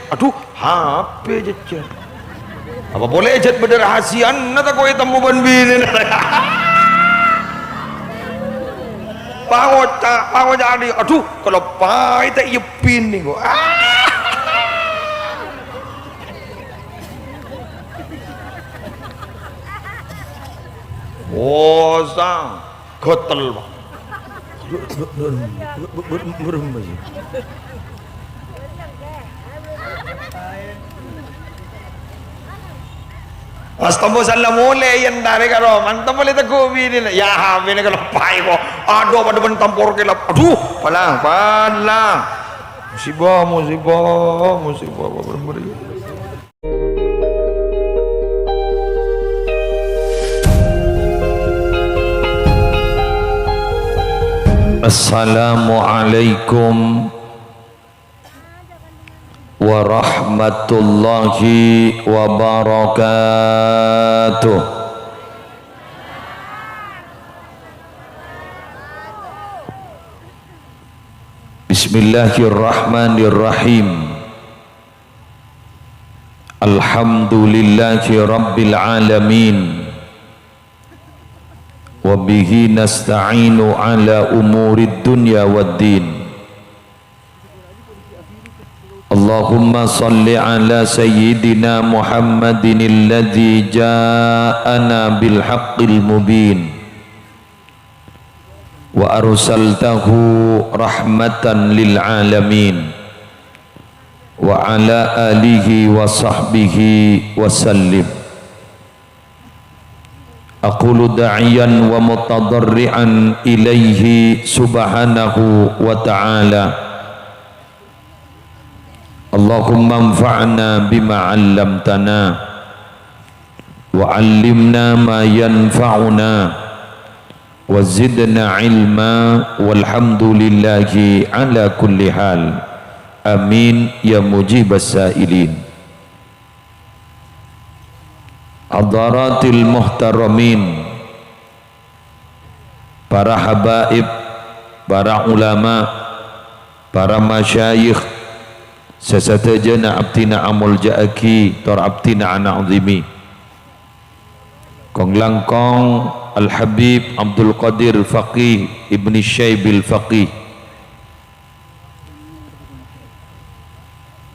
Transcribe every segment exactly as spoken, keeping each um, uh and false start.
Adhu, H P jhâjhâ. Apa polè jhât bâdâ rahasiana tako' ètemmo bân binèna. Pangoca', pangoca' adhi', adhu, kaloppaè ta' iyâ binè ko'. Ah! Wosang, gatel, Pak. Pas tompo sala molè, yèn tarè karo, mantep polè teggu' binèna. Ya, H P-na kaloppaè ko'. Adhu, padâ bân tampor kelap. Adhu, palang, palang. Musibah, musibah, musibah, apa bârâmma rèya? Assalamualaikum warahmatullahi wabarakatuh. Bismillahirrahmanirrahim. Alhamdulillahi rabbil alamin. Wa bihi nasta'inu ala umurid dunya wad din. Allahumma shalli ala sayyidina Muhammadin alladzi ja'ana bil haqqil mubin. Wa arsaltahu rahmatan lil alamin. Wa ala alihi wa sahbihi wa sallim. Aqulu da'iyan wa mutadarri'an ilaihi subhanahu wa ta'ala. Allahumma anfa'na bima 'allamtana, wa 'allimna ma yanfa'una, wa zidna 'ilma, walhamdulillahi 'ala kulli hal. Amin, ya mujibas sa'ilin. Hadaratil muhtaramin, para habaib, para ulama, para masyayikh, sè sadhâjâna abdhina amolja'aghi, tor abdhina ana'zimi. Kong-langkong Al-Habib Abdul Qadir Faqih Ibni Syaibil Faqih.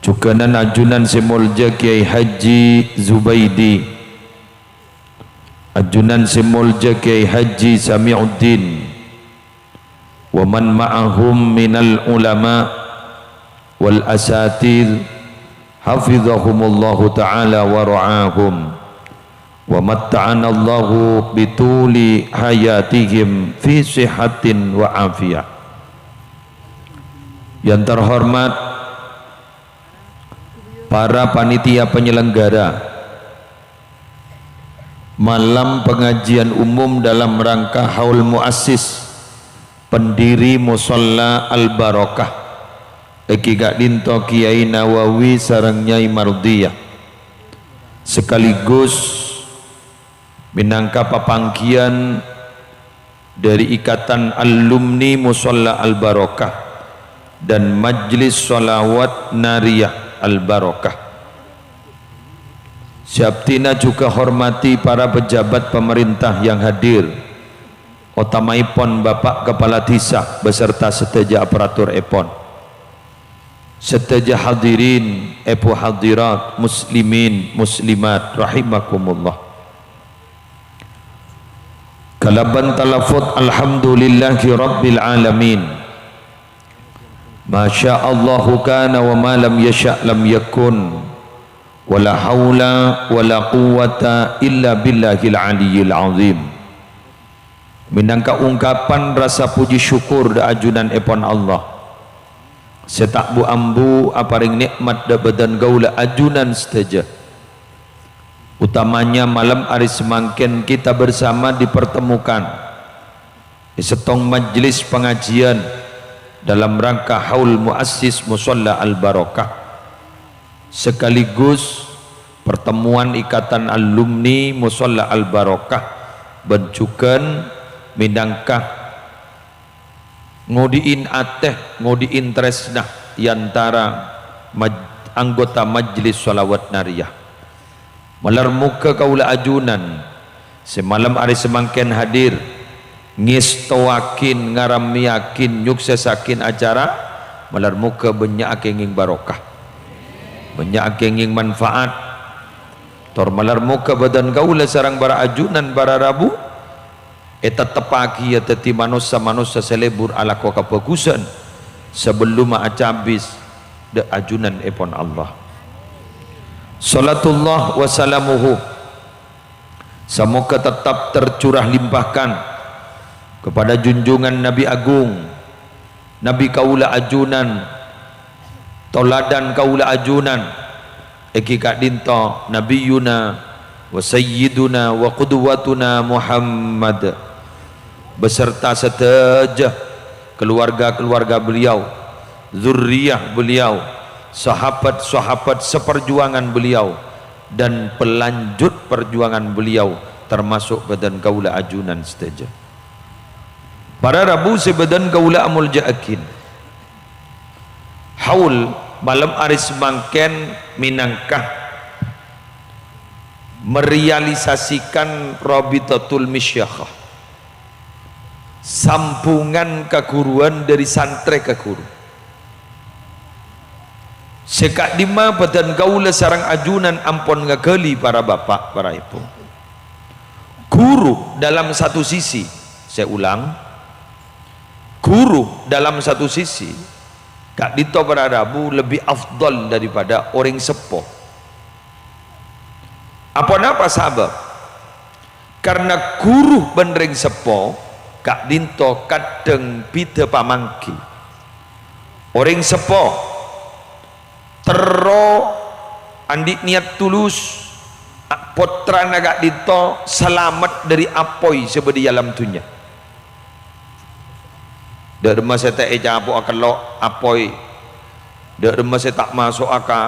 Jhughân ajunan sè molja Kyai Haji Zubaidi, ajunan sè molja Kyai Haji Samiuddin, wa man ma'ahum minal ulama wal asatidz, hafizahumullahu ta'ala wa ra'ahum, wa matta'anallahu bituli hayatihim fi sihhatin wa afiyah. Yang terhormat para panitia penyelenggara malam pengajian umum dalam rangka Haul Muassis, pendiri Musholla Al-Barokah, èngghi ka'dinto Kyai Nawawi sareng Nyai Mardiyah, sekaligus mènangka papangghiyân dhâri Ikatan Alumni Musholla Al-Barokah dan Majlis Sholawat Nariyah Al-Barokah. Sè abdhina jhughân hormati para pejabat pemerintah yang hadir, otamaèpon Bapak Kepala Dhisa beserta sadhâjâ aparaturèpon. Sadhâjâ hadirin, èbhu hadirat, muslimin, muslimat, rahimakumullah. Kalabân talafut, "Alhamdulillahi rabbil alamin. Ma syaa Allahu kana wa ma lam yasya' lam yakun. Wa la haula wa la quwwata illa billahil aliyyil azim." Mènangka ongkapan rasa puji syukur dhâ' ajunanèpon Allah, sè ta' bu-ambu aparèng nè'mat dhâ' bâdân kaulâ ajunan sadhâjâ. Utamanya malam hari samangkèn kita bersama dipertemukan è sèttong majlis pengajian dalam rangka Haul Muassis Musholla Al-Barokah, sekaligus pertemuan Ikatan Alumni Musholla Al-Barokah, bân jhughân mènangka ngodhi'in atè, ngodhi'in tarèsna è antara maj-, anggota Majelis Shalawat Nariyah. Malar moghâ kaulâ ajunan sè malem arè samangkèn hadir, ngèstowaghi, ngarammèyaghi, nyuksèssaghi acara, malar moghâ bânnya'aghi kèngèng barokah, bânnya'aghi kèngèng manfaat. Tor malar moghâ bâdân kaulâ sareng para ajunan para rabu ètetteppaghiyâ dhâddhi manossa-manossa sè lebur alako kabhâghusân, sabellumma acabis dâ' ajunanèpon Allah. Shalatullah wa salamuhu, samoga tetap tercurah limpahkan kepada junjungan Nabi Agung, Nabi kaulâ ajunan, toladan kaulâ ajunan, èngghi ka'dinto Nabiyuna wa Sayyiduna wa Qudwatuna Muhammad, beserta sadhâjâ keluarga-keluarga beliau, zurriyah beliau, sahabat-sahabat seperjuangan beliau, dan pelanjut perjuangan beliau, termasuk bâdân kaulâ ajunan sadhâjâ. Para rabu sè bâdân kaulâ amoljâ'aghi, haul malem arè samangkèn mènangka merealisasikan Rabitatul Misyakhah, sambungan kaguruan dhâri santrè ka guru. Sè ka'dimma bâdân kaulâ sareng ajunan ampon ngaghâli para bapa', para èbhu. Guru dalam satu sisi, saya ulang, guru dalam satu sisi, ka'dinto para rabu lebih afdal daripada orèng seppo. Aponapa sabâb? Karna guru bân rèng seppo ka'dinto kadhâng bhidhâ pamangghi. Orèng seppo terro andi' niyat tulus, a-, pottrana ka'dinto salamet dhâri apoy sè bâdâ è alam dhunnya. Dâ' remma sè ta' ècapo'a kello' apoy, dâ' remma sè ta' maso'a ka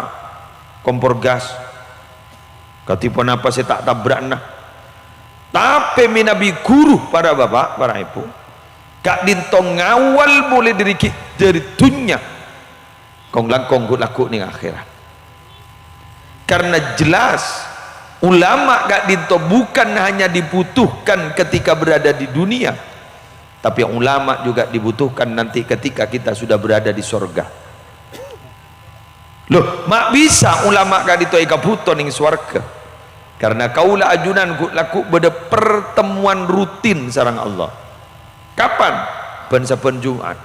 kompor gas, kadhi ponapa sè ta' tabra'na. Tapè mènabi guru, para bapa', para èbhu, ka'dinto ngawal molè dhâri ghi-, dhâri dhunnya, kong-langkong ghu'-lagghu' neng akhèrat. Karena jelas, ulama ka'dinto bukan hanya dibutuhkan ketika berada di dunia, tapi ulama juga dibutuhkan nanti ketika kita sudah berada di sorga. Loh, ma' bisa ulama ka'dinto èkabhuto neng sowarghâ? Karena kaulâ ajunan ghu'-lagghu' bâdâ pertemuan rutin sareng Allah. Kapan? Bân-sabbhân Jum'at.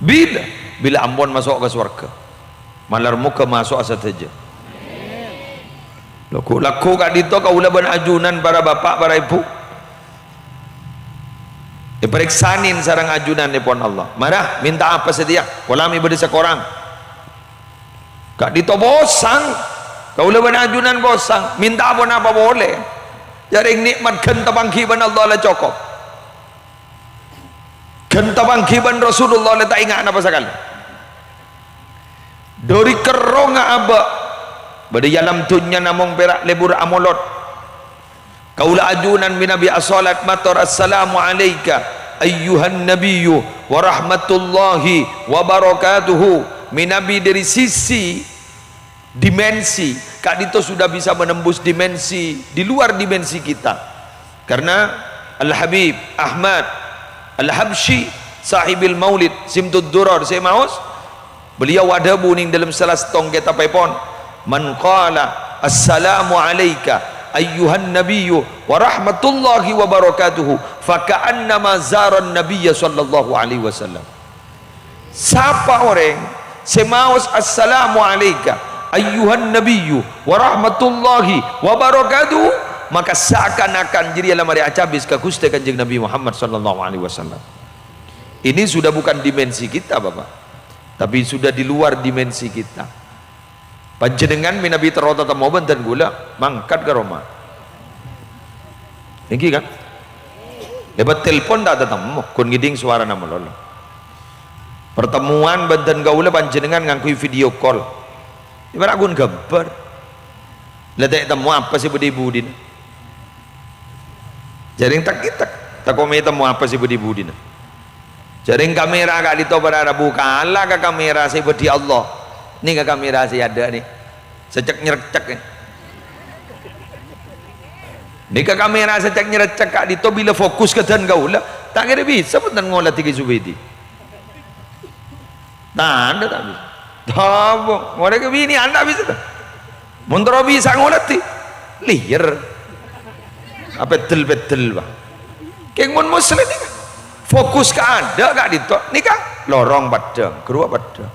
Bilâ? Bilâ ampon maso' ka sowarghâ. Malar moghâ maso'a sadhâjâ. Laghu-laghu ka'dinto kaulâ bân ajunan para bapa', para èbhu. Èparèksanè sareng ajunanèpon Allah. Mara, minta apa satèya? Pola mè' bâdâ sè korang. Ka'dinto posang. Kaulâ bân ajunan posang. Minta ponapa polè? Jhâreng nè'mat ghân tapangghi bân Allah la cokop. Ghân tapangghi bân Rasulullah la ta' enga' napa sakalè. Dhâri kerrongnga abâ', bâdâ è alam dhunnya namong pèra' lebur amolot. Kaulâ ajunan mènabi asholat mator, "Assalamu alaika ayyuhan nabiyyu wa rahmatullahi wa barakatuhu." Mènabi dhâri sisi dimensi, ka'dinto sudah bisa menembus dimensi di luar dimensi kita. Karena Al-Habib Ahmad Al-Habsyi, sahibil Maulid, Simtud Durar, sè maos, beliau adhâbu neng dâlem sala sèttong kètabbhèpon, "Man qala, 'Assalamu alaika ayyuhan nabiyyu wa rahmatullahi wa barakatuhu, fa ka'annama zaran nabiyya sallallahu alaihi wasallam.'" Sapa orèng sè maos, "Assalamu alaika ayyuhan nabiyyu wa rahmatullahi wa barakatuh," maka seakan-akan jârèya la marè acabis ka Ghustè Kanjeng Nabi Muhammad sallallahu alaihi wasallam. Ini sudah bukan dimensi kita, Bapak, tapi sudah di luar dimensi kita. Panjhennengngan mènabi terro tatemmo bhândhân kaulâ, mangkat ka roma. Èngghi, kan? Lèbât telpon ta' tatemmo, ghun ngèdhing sowarana malolo. Pertemuan bhândhân kaulâ panjhennengngan ngangghuy video call. Èbârât ghun ghâmbhâr. La ta' ètemmo apa sè bâdâ è budina. Jhâreng tek-kètek, tako' mè' ètemmo apa sè bâdâ è budina. Jhâreng kamera ka'dinto para rabu kala ka kamera sè èbâdhi Allah. Nèka kamera sè adâ' nè. Sè cèk-nyercèk nè. Nèka kamera sè cèk-nyercèk ka'dinto bilâ fokus ka dân kaulâ, ta' kèra bisa bhunten ngolatè Kè Zubaidi. Tandhâ ta' bisa. Tao, ngorèng ka binèyan ta' bisa ta'. Mon terro bisa ngolatè, lèyèr. Apèddel-pèddel, Pak. Kèng mon muslim nèka, fokus ka adâ' ka'dinto, nèka lorong paddhâng, ghâruwa paddhâng.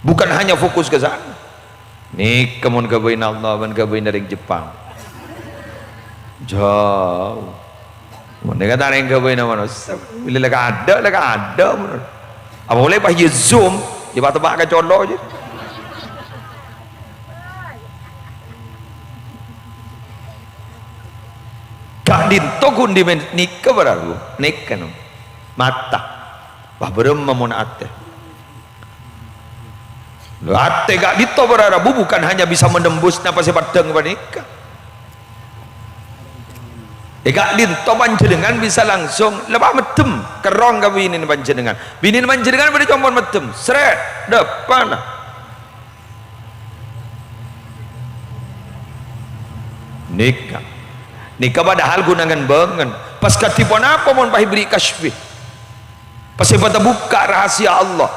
Bukan hanya fokus ke sana. Nèka mon ghâbâyna Allah bân ghâbâyna rèng Jepang. Jhâu. Mon nèka ta' rèng ghâbâyna manossa. Bilâ la ka adâ', la ka adâ', mon. Apa polè pas yâ zoom, yâ pas teppa' ka colo' jâ. Ka'dinto ghun dhimèn nèka para rabu, nèka no. Mata. Wah, bârâmma mon atè. Lho, atè ka'dinto para rabu bukan hanya bisa menembus napa sè paddhâng panèka. È ka'dinto panjhennengngan bisa langsung lepas meddhem, kerrong ka binèna panjhennengngan. Binèna panjhennengngan bâdâ compo' meddhem, srè', dâpana. Nèka. Nèka padahal ghun ngan-bângan. Pas kadhi ponapa mon pas èberri' kasyfi? Pas èpatabukka' rahasia Allah.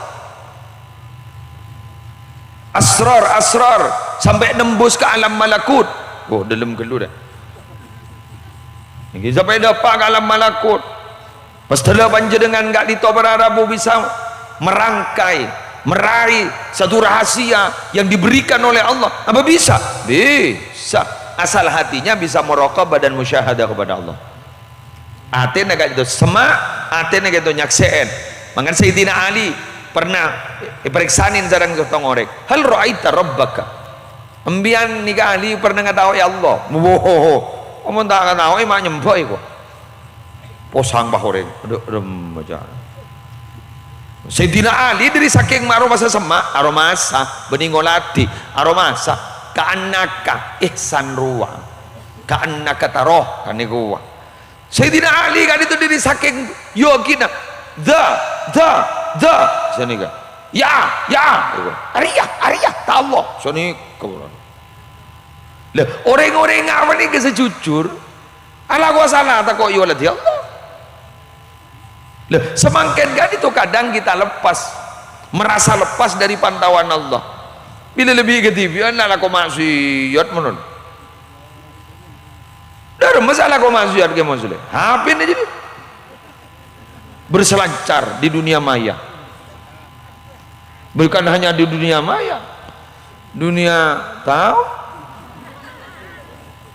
Asrar, asrar, sampè' nembus ka alam malakut. Oh, dâlem ghâllu, dâ. Nèka sampè' dâpa' ka alam malakut. Pas dâlâ panjhennengngan ka'dinto para rabu bisa merangkai, meraih satu rahasia yang diberikan oleh Allah. Apa bisa? Bisa. Asal hatinya bisa muraqabah dan musyahadah kepada Allah. Atèna ka'dinto semma', atèna ka'dinto nyaksè'è. Mangkana Sayyidina Ali pernah èparèksanè sareng sèttong orèng, "Hal ra'aita rabbaka?" "Empèyan nèka Ali pernah ngataoè Allah?" "Wohoho, mon ta' ngataoè ma' nyembâ èko." Posang pas orèng, adhu, rem aja. Sayyidina Ali dâri sakèng ma' aromasa semma', aromasa, bânnè ngolatè, aromasa, ka'annaka ihsan rowa, ka'annaka tarahu, kan nèko. Sayyidina Ali ka'dinto dâri sakèng yakinna, "Dha, dha, dha," sanèka. "Ya, ya," arèya, arèya, ta' Allah, sanèka. Lha, orèng-orèng ngapanèka sè jujur, alako sala tako' èoladhi Allah. Lha, samangkèn ka'dinto kadang kita lepas, merasa lepas dari pantauan Allah. Bilâ lebbi kadhibi'ân alako maksiat, mon. Dâremma sè alako maksiat Kè Muslim. H P-na jadi berselancar di dunia maya. Bukan hanya di dunia maya. Dunia tao?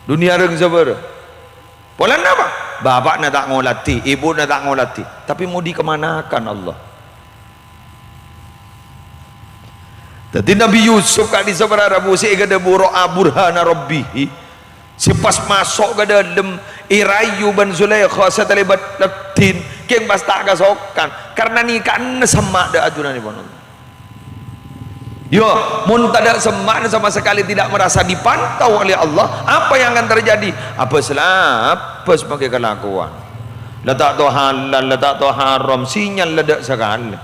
Dunia rèng sabârâ? Polana apa? Bapa'na ta' ngolatè, ibuna ta' ngolatè. Tapè mau dikemanakan Allah? Dhâddhi Nabbhi Yusuf ka'dinto para rabu sè èghâdhâbu ro'a burhana rabbihi, sè pas maso' ka dâlem èrayu bân Zulaikha sè talèbât leddhin, kèng pas ta' kasokan, karna nèka'na semma' dâ' ajunanèpon Allah. Yo, mon tadâ' semma'na sama sekali tidak merasa dipantau oleh Allah, apa yang akan terjadi? Abâs-labâs makè kalakowan. La ta' tao halal, la ta' tao haram, sinyal la dâ' sakalè.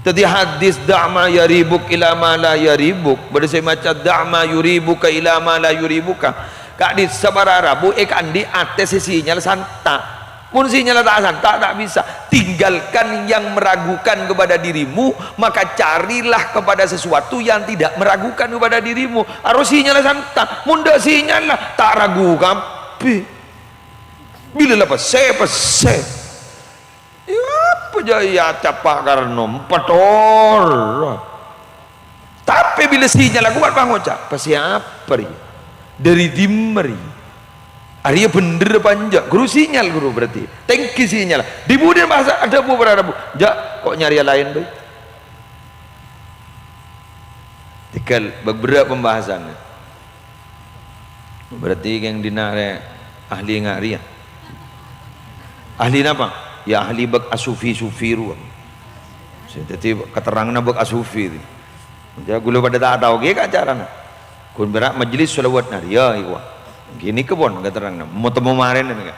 Dhâddhi hadis, "Da' ma yaribuk ila ma la yaribuk." Bâdâ sè maca, "Da' ma yuribuka ila ma la yuribuka." Ka'dinto para rabu èkaandi' atè sè sinyal santa'. Mon sinyalla ta' santa', ta' bisa. Tinggalkan yang meragukan kepada dirimu, maka carilah kepada sesuatu yang tidak meragukan kepada dirimu. Harus sinyalla santa'. Mon dâ' sinyalla, ta' ragu kabbhi. Bilâ la pèssè, pèssè. Yâ, apa jâ' yâ capa' karno, empator. Tapè bilâ sinyalla kowat pangoca', "Pas siapa rèya? Dâri dimma rèya? Arèya bhendher apa enjâ'?" Ghuru sinyal, ghuru, berarti. Tèngghi sinyal. Di budina pas adhâbu para rabu, "Jâ', ko' nyarèya laèn bhâi." Tèghâl bâk-, berrâ' pembahasanna. Berarti kèng dinna' rè ahli nga' rèya. Ahli napa? Yâ ahli bâk asufi-sufi rowa. Sè dhâddhi katerranganna bâk asufi. Jâ' ghulâ padâ ta' tao ghi' ka acarana. Ghun bârâ' majelis shalawat narèya iku. Ghânèka pon katerranganna. Mo-, temmo marèna nèka.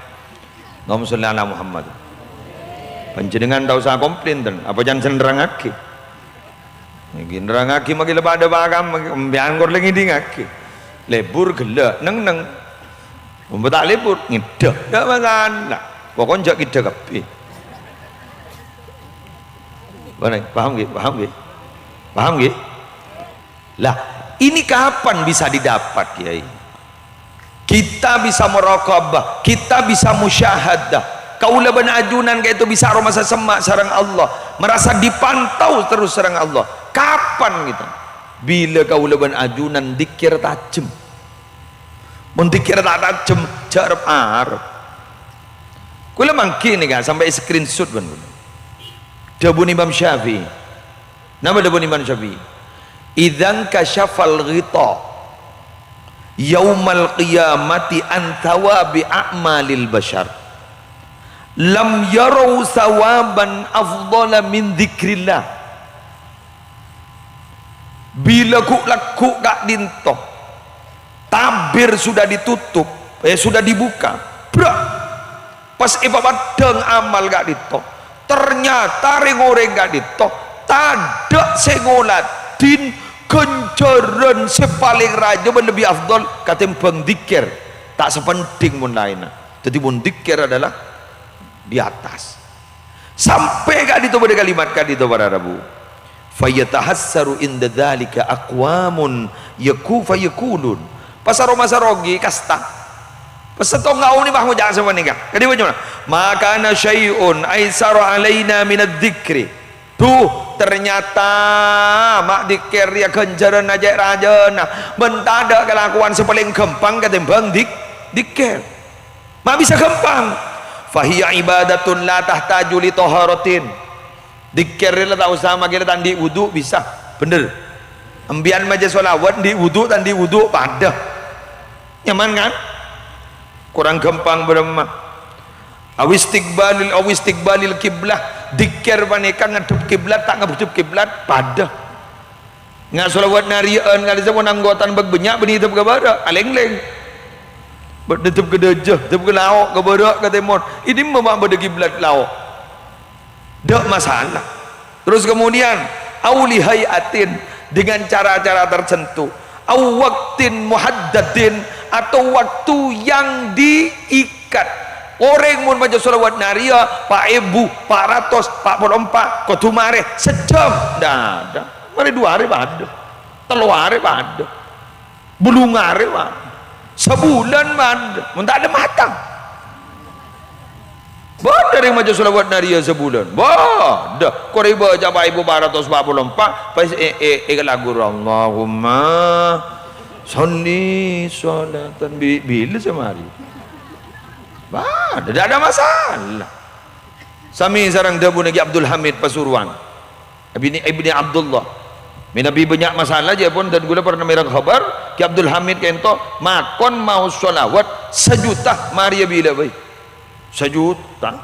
Allahumma shalli ala Muhammad. Panjhennengngan ta' osa komplain, ten. Apa can sè nerrangngaghi? Nèka nerrangngaghi makkè la padâ paham, sampèyan kor la ngèdingngaghi. Lebur ghellâ', neng-neng. Mon ta' lebur, ngèdhâ. Ta' masalah. Pokokna jhâ' ngèdhâ kabbhi. Paham ghi? Paham ghi? Paham ghi? Lah, ini kapan bisa didapat, Kiai? Kita bisa muraqabah, kita bisa musyahadah. Kaulâ bân ajunan ka'dinto bisa aromasa semma' sareng Allah, merasa dipantau terus sareng Allah. Kapan kita? Bilâ kaulâ bân ajunan dzikir tajhem. Mon dzikir ta' tajhem, jhâ' rep-arep. Kaulâ mangghi nèka sampè' screenshot bân kaulâ. Dhâbuna Imam Syafi'i. Napa dhâbuna Imam Syafi'i? "Idzan kasyafal ghita yaumal qiyamati an tsawabi a'malil basyar, lam yarau tsawaban afdhala min dzikrillah." Bilâ ghu'-lagghu' ka'dinto, tabir sudah ditutup, eh, sudah dibuka. Brak! Pas èpapaddhâng amal ka'dinto, ternyata rèng-orèng ka'dinto tadâ' sè ngoladhin ghânjhârân sè palèng rajâ bân lebbi afdhal katèmbhâng dzikir. Ta' sapending mon laènna. Dhâddhi, mon dzikir adalah di atas. Sampè' ka'dinto bâdâ kalimat ka'dinto, para rabu. "Fayatahassaru inda dzalika aqwamun yaku-, fayaqulun." Pas aromasa rogi kasta. Pas sèttong kaulâ pas ngoca' sapanèka. Ka'dinto bâ'na, "Ma kana syai'un aisara alaina minadz dzikri." Duh, ternyata ma' dzikir rèya ghânjhârânna cè' rajâna. Bân tadâ' kalakowan sè palèng ghâmpang katèmbhâng dik-, dzikir. Ma' bisa ghâmpang. "Fahiya ibadatun la tahtaju li taharatin." Dzikir la ta' osa makkè la ta' andi' wudu bisa. Bhender. Sampèyan maca shalawat andi' wudu ta' andi' wudu padâ. Nyaman kan? Korang ghâmpang bârâmma. Awistiqbalil, awistiqbalil kiblah. Dzikir panèka ngaddhep kiblat ta' ngaddhep kiblat padâ. Nga' shalawat nariya'an, kali sampon anggotan bâk bânnya' bânnè dâddhep ka bârâ', alènglèng. Bâ-, dâddhep ka dâjâ, dâddhep ka lao', ka bârâ', ka tèmor. Ini memang bâdâ kiblat lao'. Dâ' masalah. Terus kemudian, au li hay'atin, dengan cara-cara tertentu. Au waqtin muhaddadin, atau waktu yang diikat. Orèng mon maca shalawat nariyah, pa' èbu, pa' ratos, pa' polo empa', kodhu marè, sajjhâm. Ndak ada. Marè du arè padâ. Tello arè padâ. Bâllung arè padâ. Sabulân padâ. Mon ta' ada matang. Bâdâ rèng maca shalawat nariyah sabulân. Bâdâ. Kor èbâca pa' èbu pa' ratos pa' polo empa', pas è, è, è, lagu Allahumma shalli sholatan bi-, bilâ sè marè. Bâdâ, ta' ada masalah. Samè sareng dhâbuna Ki Abdul Hamid Pasuruan. Ibni, Ibni Abdullah. Mènabi bânnya' masalah, jâ' pon, dân kaulâ pernah mèreng khabar, Ki Abdul Hamid ka'dinto makon maos shalawat sajuta marè bilâ bhâi. Sajuta.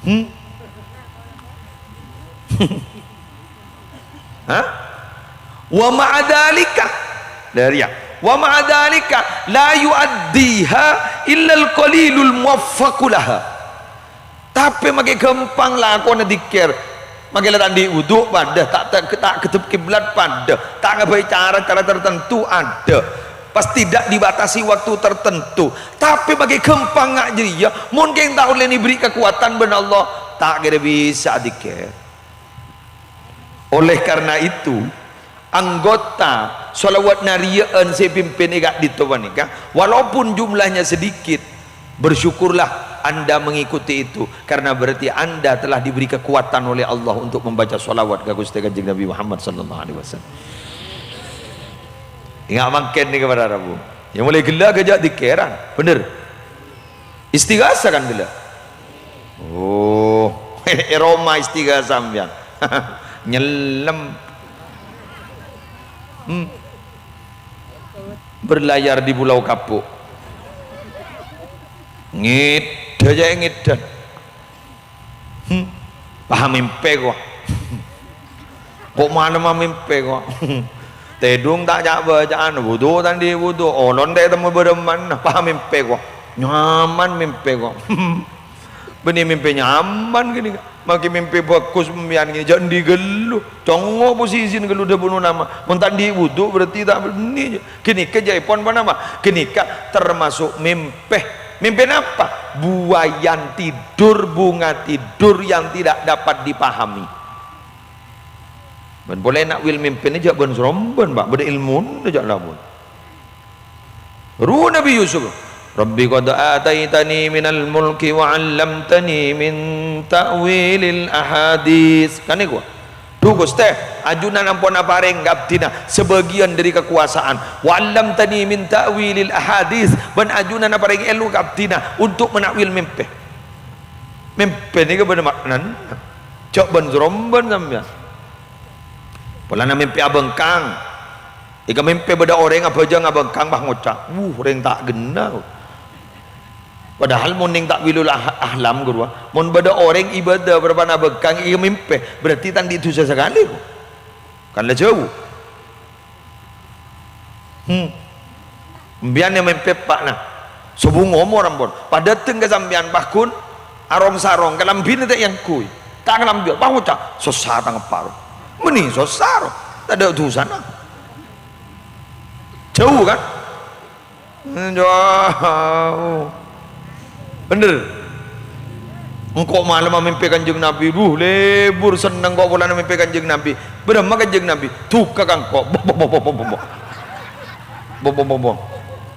Hmm? Hah? Wa ma'a dzalika. Lah, ya. Wa ma'a dzalika la yu'addiha illal qalilul muwaffaqu laha. Tapè makkè ghâmpang lakona dzikir. Makkè la ta' andi' wudu' padâ, ta', ta', ta' ngaddhep kiblat padâ, ta' ngabâi cara-cara tertentu adâ'. Pas tidak dibatasi waktu tertentu. Tapè makkè ghâmpang nga' jârèya, mon kèng ta' ollè èbherri' kakowadhân bân Allah, ta' kèra bisa dzikir. Oleh karena itu, anggota shalawat nariya'an sè èpimpin è ka'dinto panèka, walaupun jumlahnya sedikit, bersyukurlah Anda mengikuti itu, karena berarti Anda telah diberi kekuatan oleh Allah untuk membaca shalawat ka Ghustè Kanjeng Nabi Muhammad sallallahu alaihi wasallam. Enga' mangkèn nèka para rabu. Ya, molaè ghellâ' ghâjâ' dzikèran, bhender. Istighasah kan ghellâ'? Oh, è roma istighasah sampèyan. Nyellem. Hmm. Berlayar di Pulau Kapuk. Ngèdhâ jâ' ngèdhâ. Hmm. Pas mèmpè, ko'. Ko' malem mèmpè, ko'. Tèdung ta' ca'-bâca'an, wudu ta' andi' wudu, olon ta' ètemmo bârâmman, pas mèmpè, ko'. Nyaman mèmpè, ko'. Bânnè mèmpè nyaman ghânèka. Makè mèmpè bhâghus sampèyan ghânèka, jhâ' andi' ghâllu. Congngo' posisina ghâllu dhâbuna ulama. Mon ta' andi' wudu berarti ta' bânnè. Ghânèka jhâ'èpon ponapa? Ghânèka termasuk mèmpè. Mèmpè napa? Buayan tidur, bunga tidur yang tidak dapat dipahami. Bân polè na' wil mèmpèna jhâ' bân-sorombân, Pak. Bâdâ èlmona jhâ' labun. Ru Nabi Yusuf, "Rabbi qad ataitani minal mulki wa 'allamtani min ta'wilil ahadits." Kan nèko. "Dhu Ghustè, ajunan ampon aparèng ka abdhina sabâgiyân dhâri kakowasaân. Wa 'allamtani min ta'wilil ahadits, bân ajunan aparèng èlmo ka abdhina untuk mana'wil mèmpè." Mèmpè nèka bâdâ maknana. Jhâ' bân-sorombân sampèyan. Polana mèmpè abhângkang. Èkamèmpè bâdâ orèng abhâjâng abhângkang, pas ngoca', "Wuh, orèng ta' ghenna." Padahal mon neng ta'wilul ah-, ahlam, ghâruwa, mon bâdâ orèng ibâdâ parappa'na abhângkang èkamèmpè, berarti ta' andi' dhusa sakalè, ko'. Kan la jhâu. Hmm. Sampèyan èmèmpè eppa'na. Sobung omor ampon. Pas dâteng ka sampèyan, pas ghun arong-sarong, kalambhina ta' èangghuy. Ta' kalambhi, pas ngoca', "Sossa tang eppa', ro." Mènnè sossa, ro. Tadâ' dhusana. Jhâu, kan? Jhâu. Bhender. Engko' malemma mèmpè Kanjeng Nabi. Duh, lebur senneng ko' polana mèmpè Kanjeng Nabi. Bârâmma Kanjeng Nabi? Duka ka engko'. Bo, bo, bo, bo, bo, bo, bo. Bo, bo, bo, bo.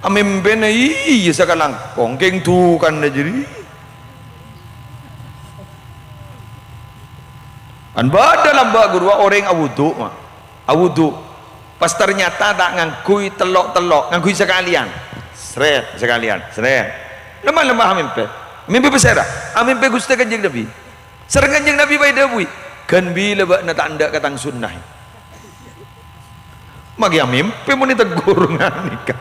Amèmpèna iyâ sakalangkong, kèng dukana jârèya. Kan bâdâ lambâ' ghâruwa orèng awudu, ma. Awudu. Pas ternyata ta' ngangghuy tello'-tello', ngangghuy sakalèyan. Srèt, sakalèyan, srèt. Lemma-lemma amèmpè. Mèmpè pasèra? Amèmpè Ghustè Kanjeng Nabi. Sareng Kanjeng Nabi pas èdhâbuwi, "Ghân bilâ bâ'na ta' endâ' ka tang sunnah?" Makè amèmpè mon ètegghur ghânèka.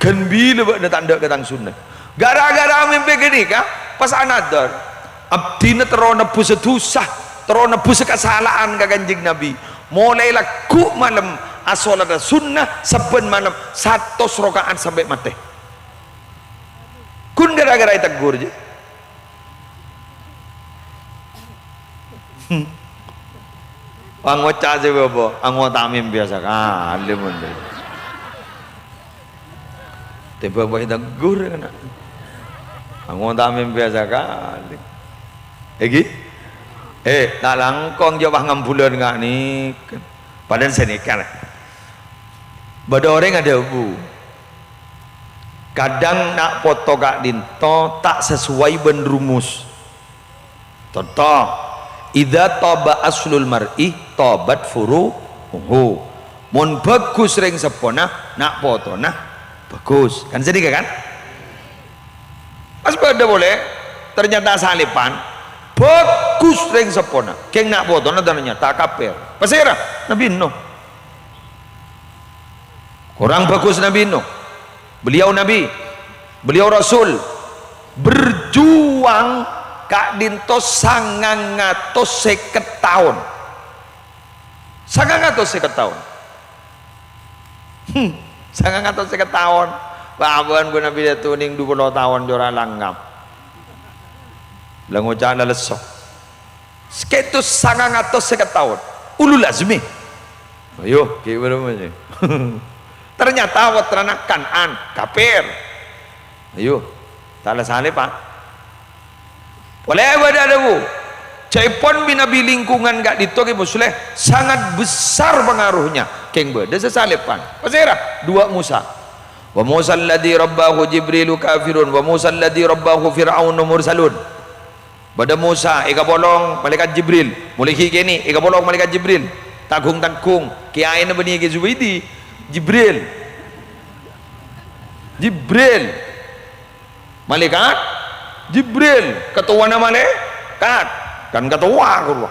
"Ghân bilâ bâ'na ta' endâ' ka tang sunnah?" Gara-gara amèmpè ghânèka, pas anadhâr, abdhina terro nebbhusa dhusa, terro nebbhusa kasala'an ka Kanjeng Nabi. Molaè lagghu' malem asolatta sunnah sabbhân malem satos raka'at sampè' matè. Ghun gara-gara ètegghur, jâ. Pangoca' sè bâbâ, anggota mèmpè sakalè, mon. Tèmbhâng bhâi tegghur, kana'. Anggota mèmpè sakalè. Èngghi? Eh, ta' langkong jâ' pas ngambulân ka'nèka. Padahal sanèka, la. Bâdâ orèng adhâbu, "Kadhâng na' poto ka'dinto ta' sasowai bân rumus." Conto, "Idza thaba aslul mar'i thabat furu'uhu." Mon bhâghus rèng seppona, na' potona bhâghus. Kan sanèka, kan? Pas bâdâ polè, ternyata salèpan, bhâghus rèng seppona. Kèng na' potona ternyata kapèr. Pasèra? Nabi Nuh. Korang bhâghus Nabi Nuh. Beliau Nabi. Beliau Rasul. Berjuang ka'dinto sangang atos sèket taon. Sangang atos sèket taon. Hmm, sangang atos sèket taon. Bâbâna bân Nabi Nuh neng du polo taon jârèya langgam. La ngoca' la lesso. Sakèto sangang atos sèket taon. Ulul azmi. Ayo, ghi' bârâmma sè? Ternyata pottrana Kan'an, kapèr. Ayo, ta' la salèpa. Polè bâdâ adhâbu, "Ca'èpon bi-nabi lingkungan ka'dinto, Kè Musleh, sangat besar pengaruhnya." Kèng bâdâ sè salèpan. Pasèra? Dua Musa. "Wa Musa alladzi rabbahu Jibrilu kafirun, wa Musa alladzi rabbahu Fir'aunu mursalun." Bâdâ Musa èkapolong Malaèkat Jibril. Molaè ghi' kènè' èkapolong Malaèkat Jibril. Tangghung-tangghung. Kèyaèna bânnè Kè Zubaidi. Jibril. Jibril. Malaèkat Jibril. Katowana malaèkat. Kan katowa, ghâruwa.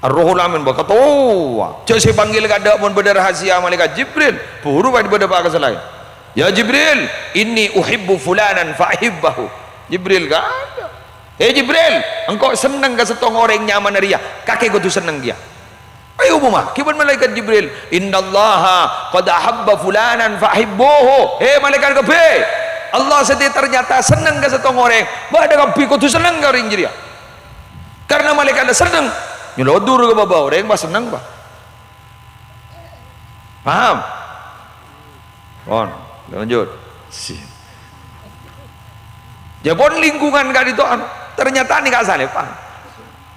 Ar-Ruhul Amin, bâ, katowa. Jâ' sè panggil kaadâ' mon bâdâ rahasia Malaèkat Jibril. Buru bâdâ, bâdâ pa' ka sè laèn. "Ya Jibril, inni uhibbu fulanan fa ahibbahu." Jibril kaadâ'. "He Jibril, engko' senneng ka sèttong orèng nyamana rèya, kakè kodhu senneng kèya." Ayo, omomma, ghi' bân Malaèkat Jibril, "Innallaha qad ahabba fulanan fa ahibbuhu." He malaèkat kabbhi, Allah sè ternyata senneng ka sèttong orèng, bâdâ kabbhi kodhu senneng ka orèng jârèya. Karna malaèkat la senneng, nyolodor ka bâbâ orèng pas senneng, Pak. Paham? Pon, lanjut. Si. Jâ pon lingkungan ka'dinto, anu, ternyata nèka salèpan.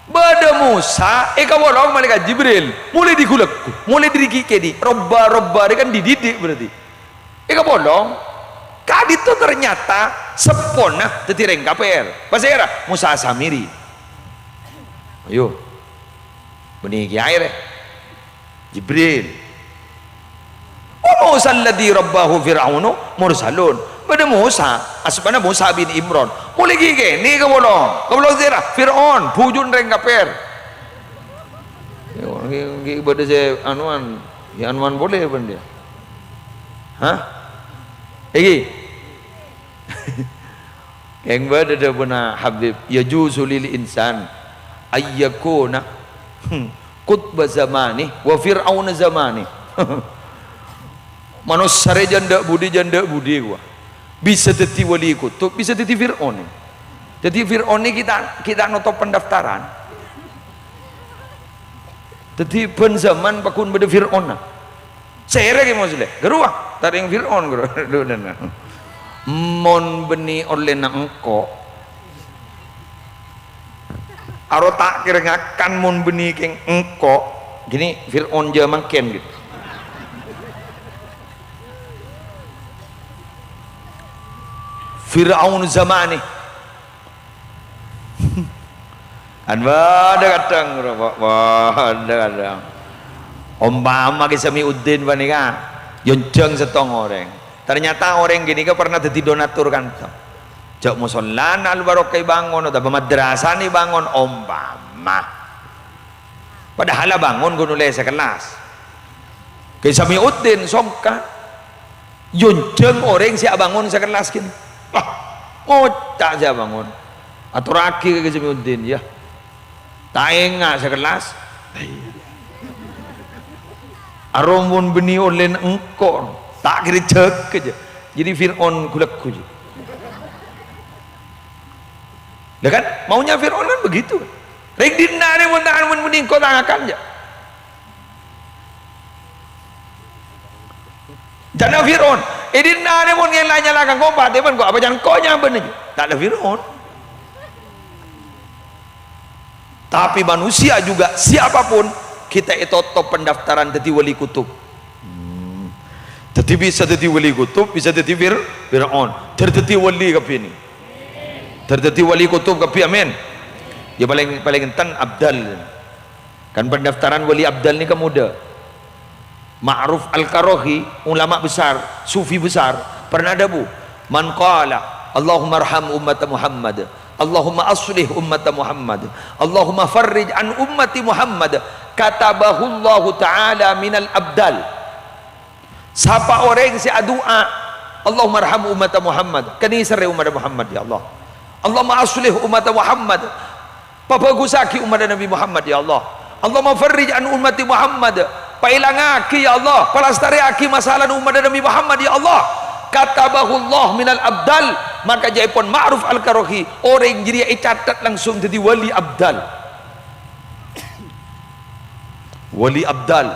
Bâdâ Musa èkapolong malaèkat Jibril, molaè dhi-ghulâ, molaè dhi kèdi, robba-robba rè kan dididik berarti. Èkapolong, ka'dinto ternyata seppona dhâddhi rèng kapèr. Pasèra? Musa Samiri. Ayo. Bânnè kèyaè rè. Jibril. "Wa Musa alladzi rabbahu Fir'aunu mursalun." Bâdâ Musa, asmana Musa bin Imran. Molaè ghi' kènè' kapolong. Kapolong sèra? Fir'aun, bhujuna rèng kapèr. Ya, ghi', ghi' bâdâ sè anuan, ya anuan polè bân dia. Hah? Iki. Kèng bâdâ dhâbuna Habib, "Yajuzu lil insan ayyakuna, hmm, qutba zamani wa fir'auna zamani." Manossa rè jhâ' dâ' budi, jhâ' dâ' budi, ghuwa. Bisa dhâddhi wali kutub, bisa dhâddhi Fir'aun. Dhâddhi Fir'aun nèka kita, kita notop pendaftaran. Dhâddhi bân zaman paggun bâdâ Fir'aunna. Sèra Kè Musleh, ghâruwa, tarèng Fir'aun, ghâruwa. Mon bânnè ollèna engko', aro ta' kèra ngakan mon bânnè kèng engko', ghi' Fir'aun jâ mangkèn, gitu. Fir'aun zamani. Kan bâdâ kadhâng, bâdâ kadhâng. Ompama Kè Samiuddin panèka, èyonjhâng sèttong orèng. Ternyata orèng ghânèka pernah dhâddhi donatur kantong. Jâ' mosollana Al-Barokah èbângon, otabâ madrasana èbângon, ompama. Padahal abângon ghun ollè sakellas. Kè Samiuddin songkan. Èyonjhâng orèng sè abângon sakellas kènè. Wah, ngoca' sè abângon. Atorraghi ka Kè Samiuddin, yâ. Ta' enga' sakellas. Aro mon bânnè ollèna engko', ta' kèra jâgâ jâ. Jadi Fir'aun ghu-lagghu jâ. Lah kan, maunya Fir'aun kan begitu. Rèng dinna' rè mon ta' mon bânnè engko' ta' ngakan jâ. Ca'na Fir'aun, "È dinna' rè mon ngèla-nyala ka engko' patè bân ko' apa can ko' nyabâna jâ." Ca'na Fir'aun. Tapi manusia juga, siapapun, kita ètotop pendaftaran dhâddhi wali kutub. Hmm. Dhâddhi bisa dhâddhi wali kutub, bisa dhâddhi Fir-, Fir'aun. Dhâr dhâddhi wali kabbhi nè. Dhâr dhâddhi wali kutub kabbhi, amin. Yâ palèng, palèng enten abdal. Kan pendaftaran wali abdal nèka modâ. Ma'ruf Al-Karahi, ulama besar, sufi besar, pernah adhâbu, "Man qala, Allahummarham ummata Muhammad, Allahumma aslih ummata Muhammad, Allahumma farrij an ummati Muhammad, katabahullahu ta'ala minal abdal." Sapa orèng sè adu'a, "Allahummarham ummata Muhammad," kanèserrè ummata Muhammad, ya Allah. "Allahumma aslih ummata Muhammad," Pabhâghusaghi ommatta Nabbhi Muhammad, ya Allah. Allahumma farrij an ummati Muhammad. Paèlangaghi, ya Allah. Palastarèyaghi masalana ommatta Nabbhi Muhammad, ya Allah. Katabahullah minal abdal. Maka ca'èpon Ma'ruf Al-Karahi, orèng jârèya ècatet langsung dhâddhi wali abdal. Wali abdal.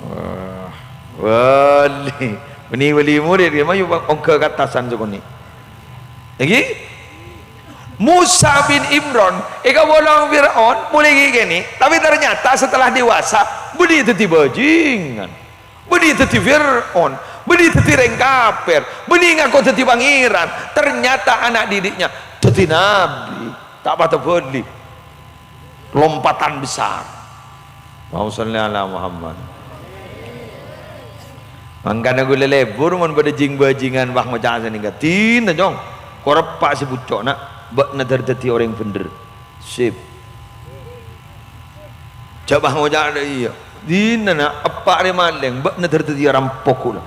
Wah, wali. Bânnè wali murid, yâ, mayu ongghâ ka attasan sakonè'. Lagi? Musa bin Imran, èkapolong Fir'aun, molaè ghi' kènè'. Tapè ternyata setelah dewasa, bânnè dhâddhi bajingan. Bânnè dhâddhi Fir'aun. Bânnè dhâddhi rèng kafir. Bânnè ngako dhâddhi pangèran. Ternyata ana' didi'na dhâddhi nabbhi. Ta' padâ bâli. Lompatan besar. Allahumma shalli ala Muhammad. Mangkana ghulâ lebur mon bâdâ jing-bajingan pas ngoca' sanèngghâ. Dinah, Cong. Koreppa' sè bucco', na'. Bâ'na dhâr dhâddhi orèng bhendher. Sip. Jhâ' pas ngoca' dâ' iyâ. Dinah, na'. Eppa' rè malèng. Bâ'na dhâr dhâddhi rampok ghulâ.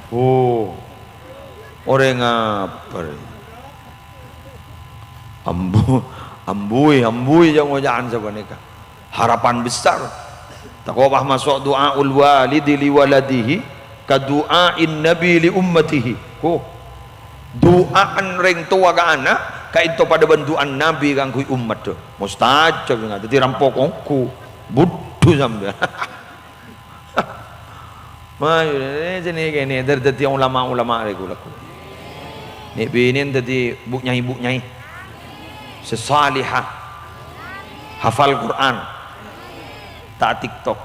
Oh. Orèng apa rè? Ambu-, ambuy, ambuy jhâ' ngoca'an sapanèka. Harapan besar. Tako' pas maso' du'aul walidi li waladihi, ka du'ain nabi li ummatihi. Huh. Du'aan rèng towa ka ana', ka'dinto padâ bân du'an Nabi kaangghuy ommaddhâ. Mustajab, nga-, dhâddhi rampok ongghu. Budhu sampèyan. Mayu, eh, jâ' nèka, nè, dhâr-, dhâddhi ulama-ulama rè ghu-, lagghu. Nè' binèn dhâddhi bu-nyai-bu-nyai. Sè salihah. Hafal Qur'an. Ta' TikTok.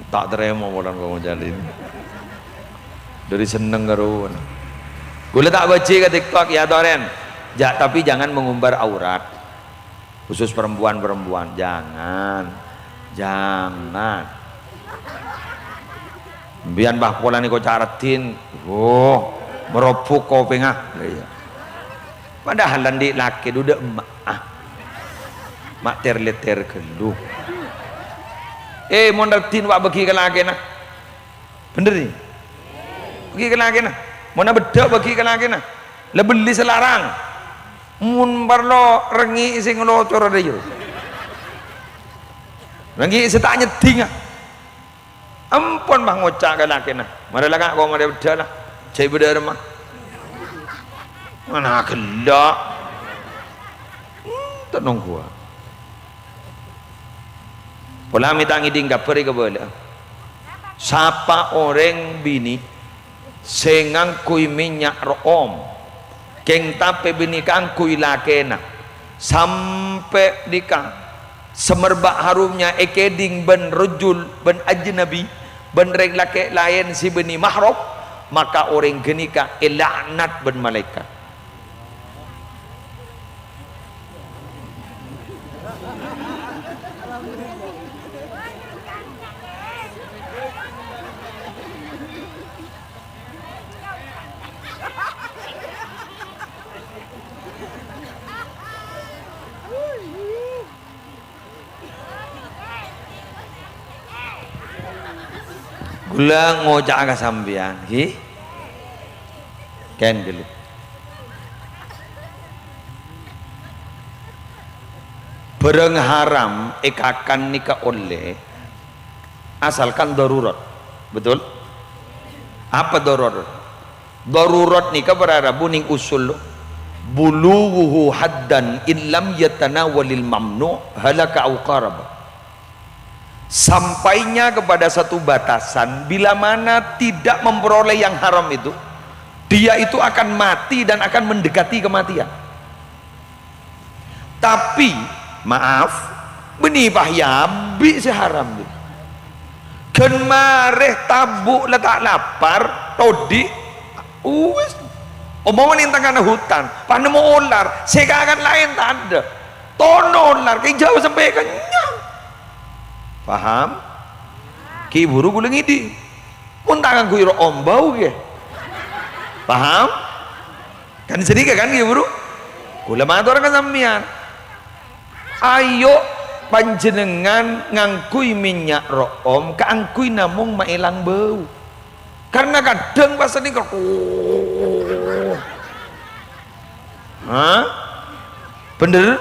Ta' tarèma polana kok ngoca' dhâri senneng karo. Ghulâ ta' bâji' ka TikTok, ya, Toren. Ja-, tapi jangan mengumbar aurat. Khusus perempuan-perempuan, jangan. Jangan. Biyan pas polana kok ca' raddhin, woh, marobuk kopèngnga. Lah, iyâ. Padahal andi' lakè dudâ' emma'. Ah. Ma' ter-lèter ghâllu. Eh, mon raddhin, wa' bâgi ka lakèna. Bhender, nè? Bâgi ka lakèna. Mon abheddhâ, bâgi ka lakèna. La bellè sè larang. Mon parlo, rèngngè'è sè ngalocor arèya. Rèngngè'è sè ta' nyeddhinga. Ampon, ma' ngoca' ka lakèna, "Marè la, Ka', ko' marè beddhâ la. Jhâ' beddhâ remma." Ana ghellâ'. Hmm, tenang gua. Pola mè' ta' ngèdhing kabhâr èkabâlâ'â. Sapa orèng binè' sè ngangghuy mènnya' ro'om, kèng tapè binè' kaangghuy lakèna, sampè' nèka semerbak harumnya èkèdhing bân rajul, bân ajnabi, bân rèng lakè' laèn sè bânnè mahram, maka orèng ghânèka èlaknat bân malaèkat. Ghulâ ngoca'a ka sampèyan, ghi? Kèng ghâllu. Bhârâng haram èkakan nèka ollè, asalkan darurat. Betul? Apa darurat? Darurat nèka para rabu nèng usul, bulughuhu haddan illam yatanawalil mamnu' halaka au qaraba. Sampainya kepada satu batasan, bila mana tidak memperoleh yang haram itu, dia itu akan mati dan akan mendekati kematian. Tapè, maaf, bânnè pahya abit sè haram, ghi. Ghân marè tabu' la ta' lapar, todi', uwis. Ompama nèng tengngana hutan, pas nemmo olar, sè èkakan laèn tadâ'. Tono olar, kèng jhâu sampè' kennyang. Paham? Ghi' buru ghulâ ngèdhing. Mon ta' ngangghuy ro'om bâu, ghi. Paham? Kan sanèka kan, ghi, buru? Ghulâ mator ka sampèyan. Ayo panjhennengngan ngangghuy mènnya' ro'om kaangghuy namong maèlang bâu. Karna kadhâng pas sanèka, oh. Hah? Bhender?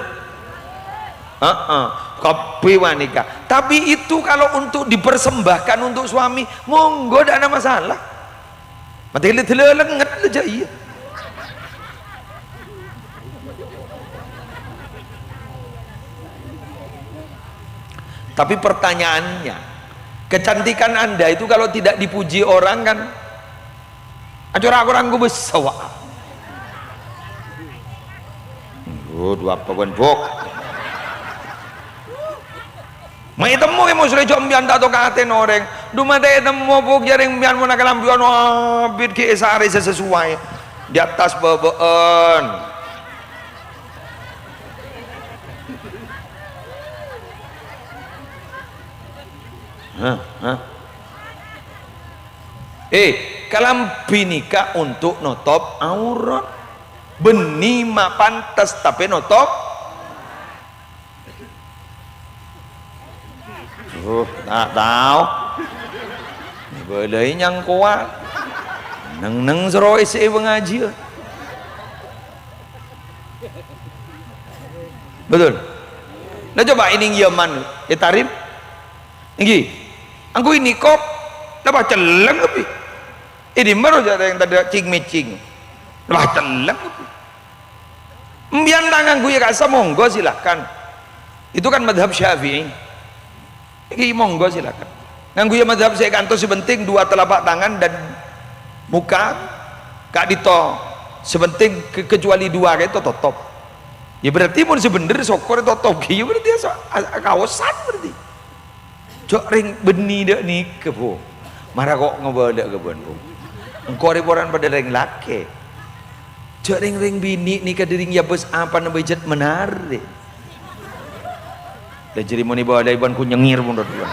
Heeh. Kabbhi panèka. Tapi itu kalau untuk dipersembahkan untuk suami, monggo, ndak ada masalah. Matè lè-, lenget la jâ' iyâ. Tapi pertanyaannya, kecantikan Anda itu kalau tidak dipuji orang kan, acora' korang ghubes sawa. Duh, duh apa bân, Bok? Ma' ètemmo, è, Muslim, jhâ' empèyan ta' tao katèna orèng. Dhu matè ètemmo, Bu, jhâ' rèng empèyan mon akalambhi ono abit ghi' èsarè sè sesuai. Di atas bâbâ'ân. Hah, hah. Eh, kalambhi nèka untuk notop aurat. Bânnè ma' pantes, tapè notop Uh, ta' tao. Bâlâi nyangkowa. Neng-neng soro essè'è pangajiyân. Betul. Nah, coba è nèng Yaman, è Tarim. Ènggi. Angghuy nèkop, la pas cellèng kabbhi. È dimma rowa jhâ' rèng tadâ' cing-mècing. La pas cellèng kabbhi. Empèyan ta' ngangghuy ka'issa, monggo, silakan. Itu kan madhab Syafi'i. Ènggi, monggo, silakan. Ngangghuy madhab sè kantos sè penting dua telapak tangan dan muka, ka'dinto sè penting ke-, kecuali dua ka'dinto totop. Ya berarti mon sè bhendher sokor totop, ya berarti aso-, a-, akaosan berarti. Jhâ' rèng bânnè dâ' nèka, Bu. Mara ko' ngabâlâ ka bân, Bu. Engko' rè poran padâ rèng lakè'. Jhâ' rèng-rèng binè' nèka dâri ngabâs apana bâjât menarè. Lah jârèya mon èbâlâi bân ku nyengngèr mon rowa.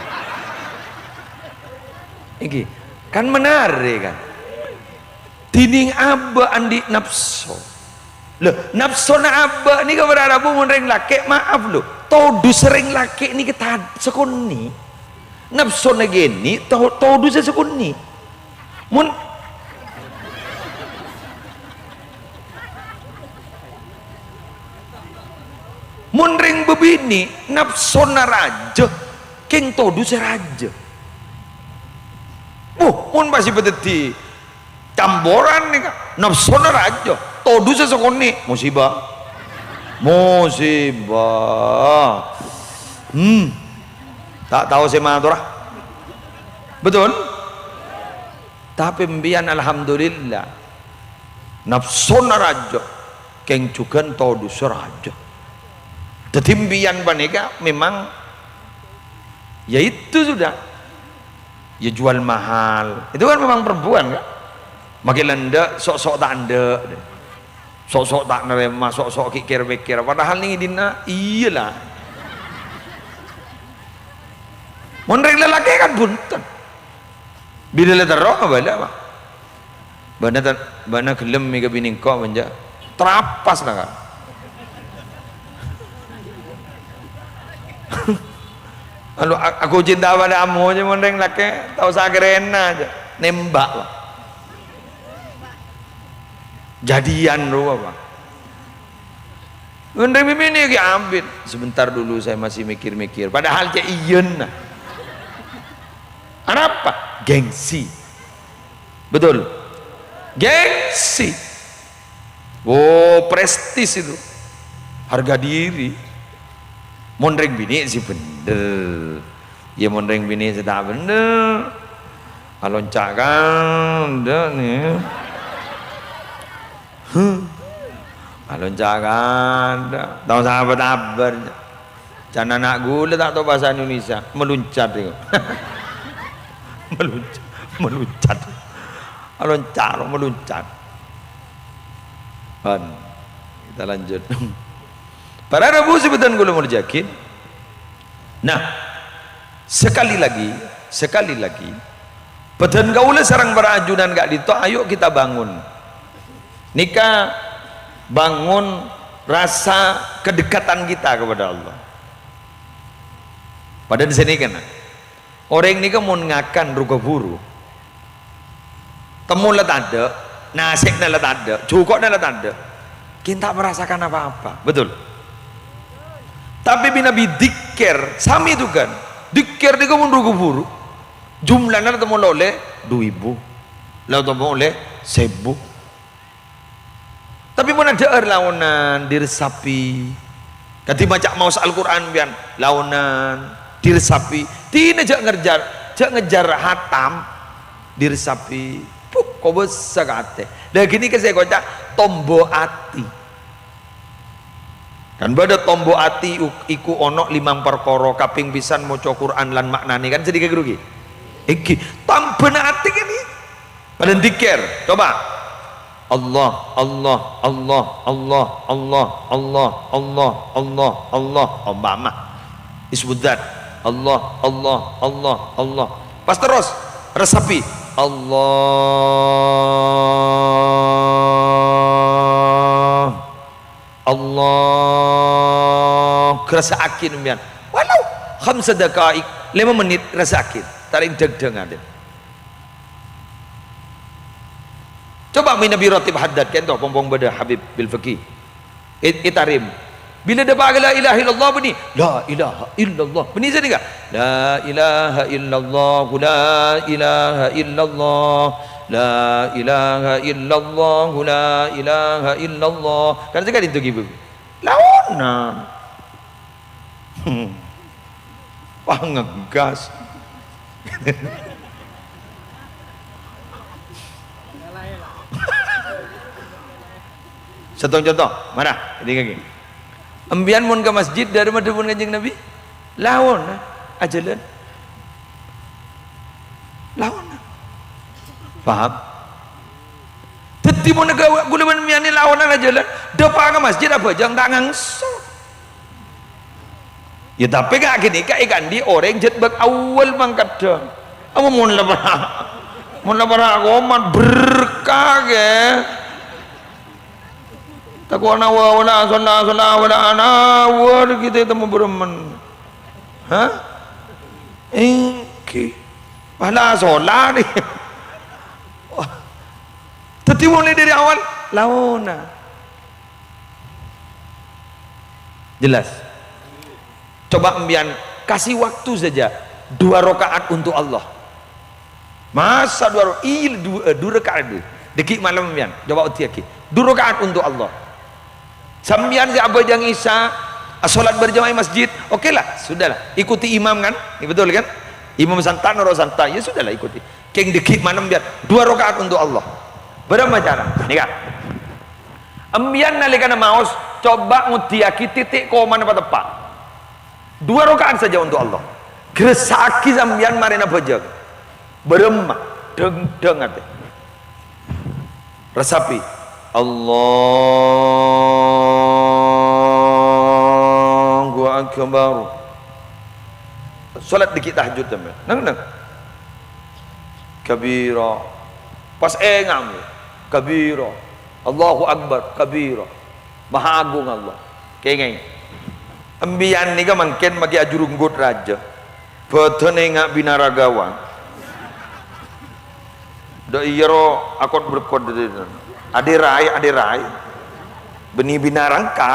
Ènggi, kan menarè, kan? Dhinèng abâ' andi' napso. Lho, napsona abâ' nèka berarti mon rèng lakè', maaf lho, todus rèng lakè' nèka tad-, sakonè'. Napsona ghenè', to-, todusa sakonè'. Mon, mon rèng bâbinè', napsona rajâ, kèng todusa rajâ. Wuh, mon pas èpadhâddhi camporan nèka, napsona rajâ, todusa sakonè', musibah. Musibah. Hmm. Ta' tao sè matora. Betul? Tapè empèyan, alhamdulillah, napsona rajâ, kèng jhughân todusa rajâ. Dhâddhi empèyan panèka memang, ya itu sudah. Ya jual mahal. Itu kan memang perempuan, kan? Makè lendâ', sok-sok ta' endâ'. Sok-sok ta' narèma, sok-sok ghi' kèr-mèkkèr. Padahal nèng è dinna', iyâ la. Mon rèng lalakè' kan bhunten. Bilâ la terro ngabâlâ, Pak. Bâ'na ta-, bâ'na ghellem mè' ka binè engko', bânnya'. Trapas la, Kak. Anu, a-, aku cinta padamu, jâ mon rèng lakè', ta' osa karèna, jâ. Nembak, Pak. Jadian rowa, Pak. Mon rèng bibinè' ghi' abit. "Sebentar dulu, saya masih mikir-mikir." Padahal cè' iyâna. Arapa? Gengsi. Betul? Gengsi. Oh, prestis itu. Harga diri. Mon rèng binè' sè bhender. Ya, mon rèng binè' sè ta' bhender. Alonca' kandhâ' nè. Huh. Alonca' kandhâ'. Ta' osa abâr-abâr. Can ana' ghulâ ta' tao bhâsa Indonesia. Meluncat itu. Meluncat. Meluncat. Alonca' ro meluncat. Pon. Kita lanjut. Para rabu sè bhâdhân kaulâ moljâ'aghi. Nah, sekali lagi, sekali lagi, bhâdhân kaulâ sareng para ajunan ka'dinto, ayo kita bangun. Nèka bangun rasa kedekatan kita kepada Allah. Padâ di sini kan, orèng nèka mon ngakan ru-kaburu, temmo la tadâ', nasè'na la tadâ', jhuko'na la tadâ', kèng ta' merasakan apa-apa. Betul? Tapè bi-, Nabi dzikir, sami itu kan. Dzikir nèka mon ru-kaburu, jumlana la temmo la ollè du èbu, la temmo ollè sèbu. Tapè mon adhâ'âr laonan, diresapi. Kadhi maca maos Al-Qur'an, pèyan, laonan, diresapi. Dina jhâ' ngerjar, jhâ' ngejar hatam, diresapi. Puh, kobâsa ka atè. Lah, ghânèka sè èkoca' tombo ati. Kan bâdâ tombo ati u-, iku onok limang parkara, kapèng pèsan maca Qur'an lan ma'nanè, kan sè dhi-, ghâru ghi? Èngghi, tambâna atè kan, ghi? Padâ dzikir, coba. Allah, Allah, Allah, Allah, Allah, Allah, Allah, Allah, Allah, Allah, Allah. Ompama. Disebut zat. Allah, Allah, Allah, Allah. Pas terros, resapi. Allah. Allah, rassa'aghi sampèyan. Walau khamsa daqaiq, lèma mennit rassa'aghi. Ta' rèng dâng-dâng atè. Coba mè' Nabi Ratib Haddad, kènto pong-pong bâdâ Habib bil Faqih. È-, ètarèm. Bilâ dâpa' ka la ilaha illallah bânnè, la ilaha illallah. Bânnè sè nèka. La ilaha illallah, la ilaha illallah, la ilaha illallah, la ilaha illallah. Kan sakadinto ghi' bhâi. Laonan. Pangèngghâs. Sèttong conto, mara, èdingngaghi. Empèyan mon ka masjid, dâri madhâbun Kanjeng Nabi, laonan, ajhâlân. Laonan. Paham? Dhâddhi, mon ka-, kaulâ bân empèyan laonan ajhâlân, dâpa' ka masjid abhâjâng ta' ngangso. Ya, tapè ka' ghânèka èkandi' orèng jhât bâk awwal mangkaddhâ. Apa mon la para', mon la para' komat berkah, kè? Tako' ana wa-, wala sonna, sonna, wala ana wa kita temu beremen. Hah? Èngghi. Wala sola nè. Wah. Dhâddhi, mulai dâri awal, laonan. Jelas? Coba empèyan kasih waktu saja dua rakaat untuk Allah. Masa dua ro-, il-, du-, eh, dua rakaat dulu. Dâgghi' malem empèyan, coba oddhiyaghi. Dua rakaat untuk Allah. Sampèyan sè abhâjâng Isya, ah, sholat berjamaah di masjid, oke lah, sudahlah. Ikuti imam kan? Ya, betul kan? Imam santai, noro' santai. Ya sudahlah, ikuti. Kèng dâgghi' malem empèyan, dua rakaat untuk Allah. Bârâmma cara? Nèka. Empèyan nalèkana maos, coba ngoddhiyaghi tètè' komana pateppa'. Dua rakaat saja untuk Allah. Ghressa'aghi sampèyan marèna abhâjâng. Bârâmma, dhâng-dhâng atè. Resapi. Allahu Akbar. Sholat dâgghi' tahajud sampèyan. Neng-neng. Kabira. Pas ènga', kabira. Allahu Akbar, kabira. Maha Agung Allah. Kèngèng. Empèyan nèka mangkèn makè ajurunggut rajâ. Bâdâna ènga' binaragawan. Dâ' iyâ ro akot-bherkot dâri. Adè raè, adè raè. Bânnè binarangka.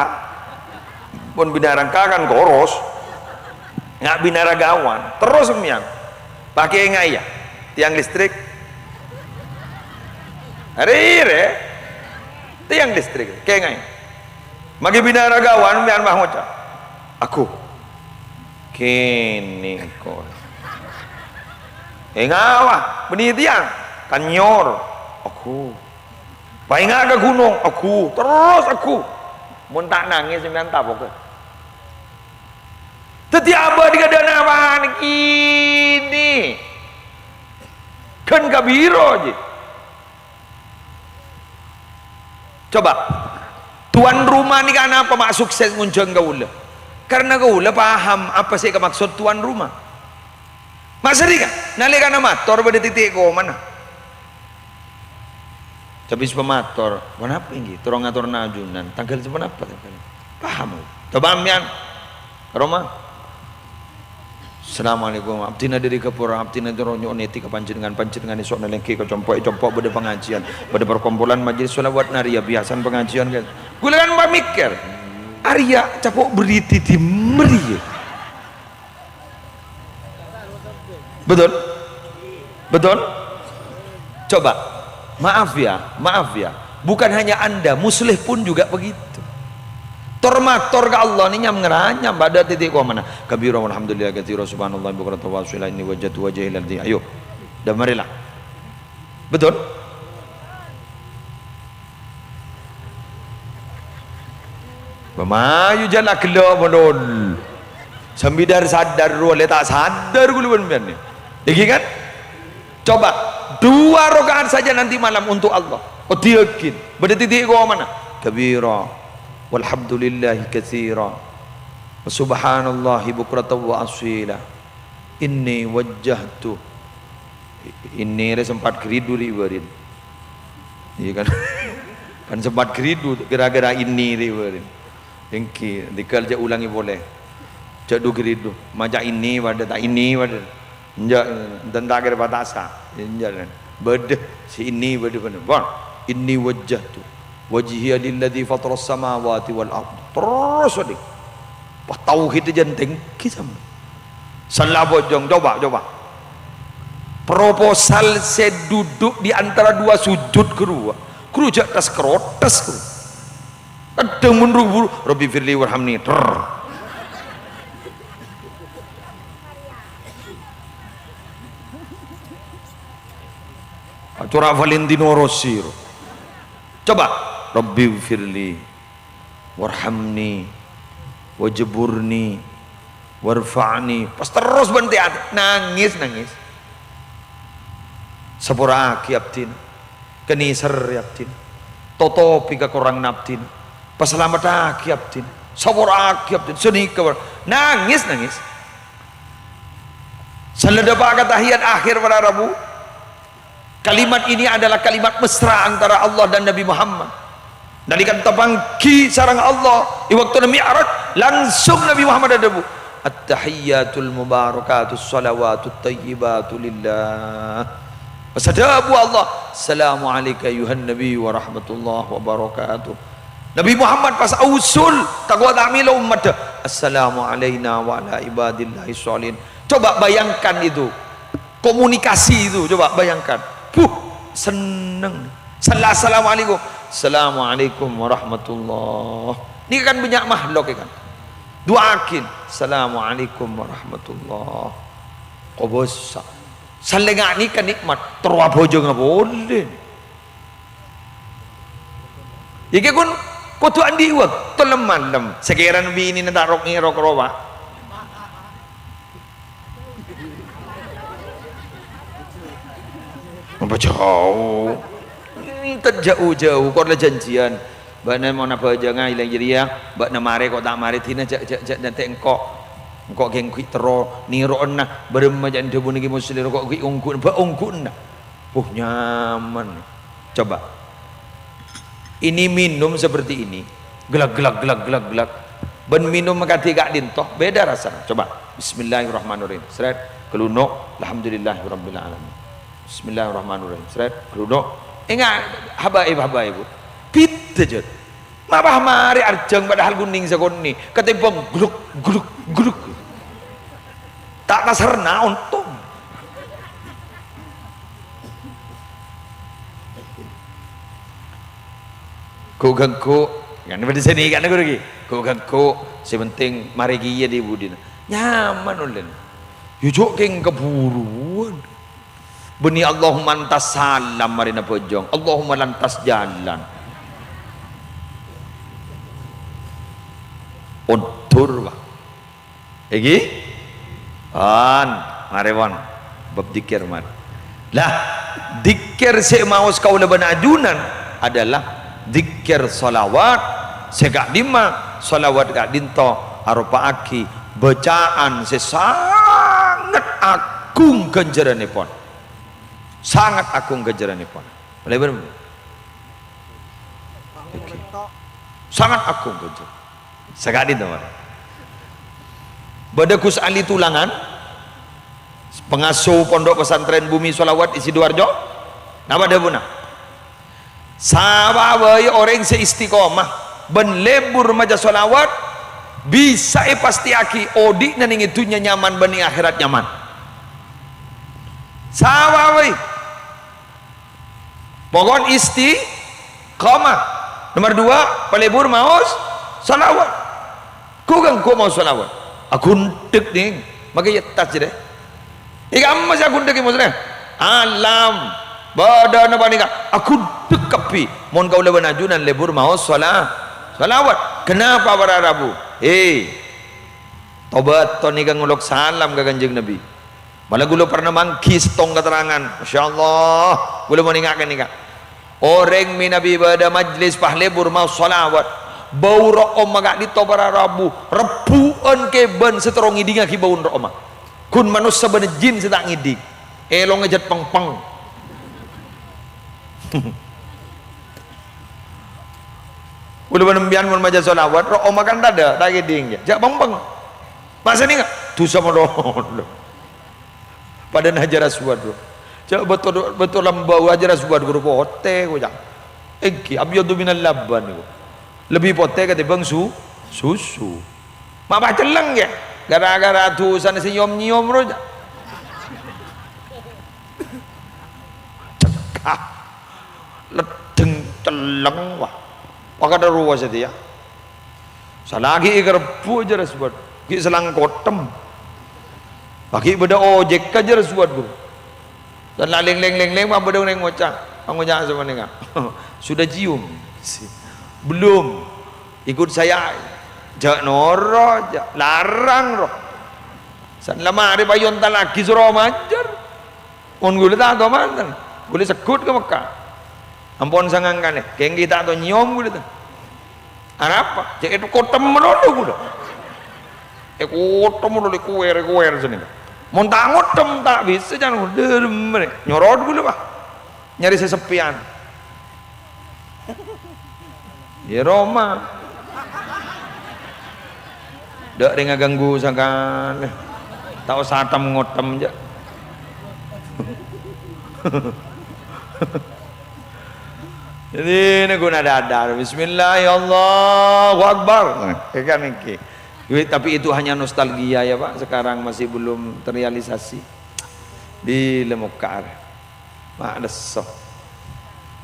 Pon binarangka kan koros. Ènga' binaragawan. Terros empèyan. Pakè ènga' iyâ. Tiang listrik. Arè-, rè. Tiang listrik. Kèngèng. Makè binaragawan, empèyan pas ngoca', "Aku." Kènè' ko. Ènga' wa, bânnè tiang. Kan nyor. Aku. Paènga' ka ghunong. Aku. Terros aku. Mon ta' nangès, empèyan tapok. Dhâddhi abâ' dikadâna apaan? Kènè'. Ghân kabira, jhi. Coba, tuan rumah nèka anapa ma' sukses ngonjhâng kaulâ? Karena kaulâ paham apa sè èkamaksod tuan rumah. Ma' sèrèng, nalèkana mator bâdâ tètè' komana. Tapè sè pamator, "Ponapa ènggi? Terro ngatorana ajunan, tangghâl saponapa tangghâl?" Paham? Coba empèyan, Roma. "Assalamualaikum. Abdhina dâri Gapura, abdhina terro nyo'on èdhi ka panjhennengngan, panjhennengngan èso'na lèngghi ka compo', è compo' bâdâ pangajiân, bâdâ perkumpulan majelis sholawat, nah rèya biyasana pangajiân, kan." Kaulâ kan pamèkkèr, "Arèya capo' beriti di mrèya." Betul? Betul? Coba, maaf ya, maaf ya. Bukan hanya Anda, muslih pun juga begitu. Tor-mator ka Allah nè nyam-ngaranyam, padâ tètè' komana. Kabira walhamdulillah katsira, subhanallah bukratan wa asila, inni wajjahtu wajhiya lilladzi. Ayo. Dâ' marèla. Betul? Pamayu jhâ' la ghellâ' molol. Sambidhâr sadhâr rowa lè ta' sadhâr kaulâ bân sampèyan nè. Ènggi kan? Coba, dua rakaat saja nanti malam untuk Allah. Oddhiyâghin. Bâdâ tètè' komana. Kabira. Walhamdulillahi katsira. Subhanallahi bukratan wa asila. Inni wajjahtu. Inni rè sempat ghâridhu rè bârin. Iyâ kan? Kan sempat ghâridhu ghârâ-ghârâ inni rè bârin. Ènggi, tèngghâl jhâ' ulangè polè. Jhâ' dhu ghâridhu. Maca inni padâ, ta' inni padâ. Enjâ', enten ta' kèra patasa. Enjâ', bâdâ. Sè inni bâdâ bhender. Pon. "Inni wajjahtu wajhiya lilladzi fataras samawati wal ardh." Terros, Dik. Wah, tauhid jân tèngghi sampèyan. Sella bhâjâng, coba, coba. Proposal sè duduk di antara dua sujud ghâruwa. Ghâruwa jhâ' tas-karotas, ghâruwa. Kadhâng mon ru-, ru-, "Rabbi firli warhamni." Trrr. Acara Valentino Rossi, ro. Coba, "Rabbi firli, warhamni, wajburni, warfa'ni." Pas terros bân tè-atè. Nangès, nangès. Sapora'aghi abdhina. Kènèserrè abdhina. Totobhi kakoranganna abdhina. Pasalamettaghi abdhina. Sapora'aghi abdhina. Sanèka, nangès, nangès. Sella dâpa' ka tahiyat akhir para rabu. Kalimat ini adalah kalimat mesra antara Allah dan Nabi Muhammad. Nalèkana tapangghi sareng Allah, è bâktona Mi'raj, langsung Nabi Muhammad adhâbu, "At-tahiyyatul mubarakatus shalawatut thayyibatu lillah." Pas adhâbu Allah, "Assalamu alaika ayyuhan nabi wa rahmatullahi wa barakatuh." Nabi Muhammad pas ausul, tako' ta' mèlo ommaddhâ, "Assalamu alaina wa ala ibadillahi sholihin." Coba bayangkan itu. Komunikasi itu, coba bayangkan. Buh, senneng. Sella, "Assalamualaikum." "Assalamualaikum warahmatullah." Nèka kan bânnya' mahlok, ya kan? Du'aaghi, "Assalamualaikum warahmatullah." Kobâsa. Sella nga' nèka nè'mat, terro abhâjângnga polè. Iki kun kodhu andi' bâkto lem-malem. Sakèrana binèna ta' rok-ngèrok rowa. Apa jhâu? Enten jhâu-jhâu, kor la janjiyân. Bâ'na mon abhâjângnga ilèng jârèya, bâ'na marè kok ta' marè, dina jhâ', jhâ', jhâ' nantè engko'. Engko' ghi' èngghi terro nèro'ana, bârâmma jhâ' dhâbuna ghi' Muslim, kok ghi' ongghu, bâ' ongghuwânna. Buh, nyaman. Coba. Ini minum seperti ini. Glak, glak, glak, glak, glak. Bân minum makadhi ka'dinto, beda rasana. Coba. Bismillahirrahmanirrahim. Sret, ghâlunok. Alhamdulillahirabbil alamin. Bismillahirrahmanirrahim. Sret, ghâlunok. Enga', habaib, habaib, Bu. Bhidhâ, Jhât. Mapa marè arjhâng padahal ghunèng sakonè'. Katèmbhâng gluk, gluk, gluk. Ta' taserna ontong. Ghu-ghângghu, kan bâdâ sè nèka'na ghuru ghi. Ghu-ghângghu, sè penting marè kèya dhi-budhina. Nyaman ollèna. Yâ, jhâ' kèng kabhuruwân. Bânnè Allahumma antas salam marèna bhâjâng. Allahumma lantas jalan. Ondur, Pak. Èngghi? Pon, marè pon. Bab dzikir, marè. Lah, dzikir sè maos kaulâ bân ajunan adalah dzikir shalawat sè ka'dimma, shalawat ka'dinto aropa'aghi bâcaan sè sanget agung ghânjhârânnèpon. Sanget agung ghânjhârânnèpon. Malè bân-, Èngghi. Sanget agung ghânjhârân. Saka'dinto, Pak. Bâdâ Gus Ali Tulangan, pengasuh Pondok Pesantren Bumi Sholawat è Sidoarjo. Napa dhâbuna? Sapa'a bhâi orèng sè istiqomah bân lebur maca sholawat, bisa èpastèyaghi odi'na nèng è dhunnya nyaman bân è akhèrat nyaman. Sapa'a bhâi. Pokon istiqomah. Nomor dua, palebur maos shalawat. Ghu-ghângghu maos shalawat. Aghundhek, nèng. Makè yâ tas jârèya. È kamma sè aghundhek, maksudnya? Alam. Bâdâna panèka aghundhek kabbhi. Mon kaulâ bân ajunan lebur maos shala-, shalawat. Kenapa para rabu? He. Tobât, to nèka ngolok salam ka Kanjeng Nabi. Mala ghulâ parna mangghi sèttong katerrangan. Masya Allah. Ghulâ mon ènga' ghânèka. Orèng mènabi bâdâ majlis pas lebur maos shalawat. Bâu ro'oma ka'dinto para rabu. Rebbhu'ân kèbân sè terro ngèdingngaghi bâuna ro'oma. Ghun manossa bân jin sè ta' ngèding. Èlongnga jhât pengpeng. Ghulâ bân sampèyan mon maca shalawat, ro'oma kan tadâ', ta' ngèding, jhâ' pengpeng. Masa nèka, dhusa malolo. Padâna Hajar Aswad, bro. Jhâ' bâto, bâto lambâ' Hajar Aswad, ghuru potè, koca'na. Èngghi, abyadhu minal laban niku. Lebbi potè katèmbhâng su-, susu. Ma' pacelleng, yâ? Gara-gara dhusana sè nyèyom-nyèyom rowa. Cekka. Leddheng celleng, wah. Wah, kadhâ' rowa satèya. Salaghi èkarebbhu ajâr Aswad, ghi' selang kothem. Bâgi bâdâ ojek ajâr Aswad, Bu. Dan la leng-leng-leng-leng, ma' bâdâ orèng ngoca', ngoca' sapanèka. "Sudah cium?" "Belum." "Ikut saya." "Jhâ' noro', jhâ', larang, roh." San la marè payontallaghi soro majâr. Mon ghulâ ta' tao manten, ghulâ segghut ka Mekkah. Ampon sangangkanè, kèng ghi' ta' tao nyèyom ghulâ ta. Arapa? Cè' èkothem malolo ghulâ. Èkothem malolo, èkower-kower sanèka. Mon ta' ngothem, ta' bisa, can, dârem, nyorot ghulâ, Pak. Nyarè sè seppèyan. Yâ, roma. Dâ' rèng aganggu sakalè. Ta' osa tem-ngotem, jâ'. Jadi, ini guna dadar. Bismillah, ya Allahu Akbar. Nah, kan ini. Tapi itu hanya nostalgia ya, Pak. Sekarang masih belum terrealisasi. Bilâ mokka' arè. Ma' lesso.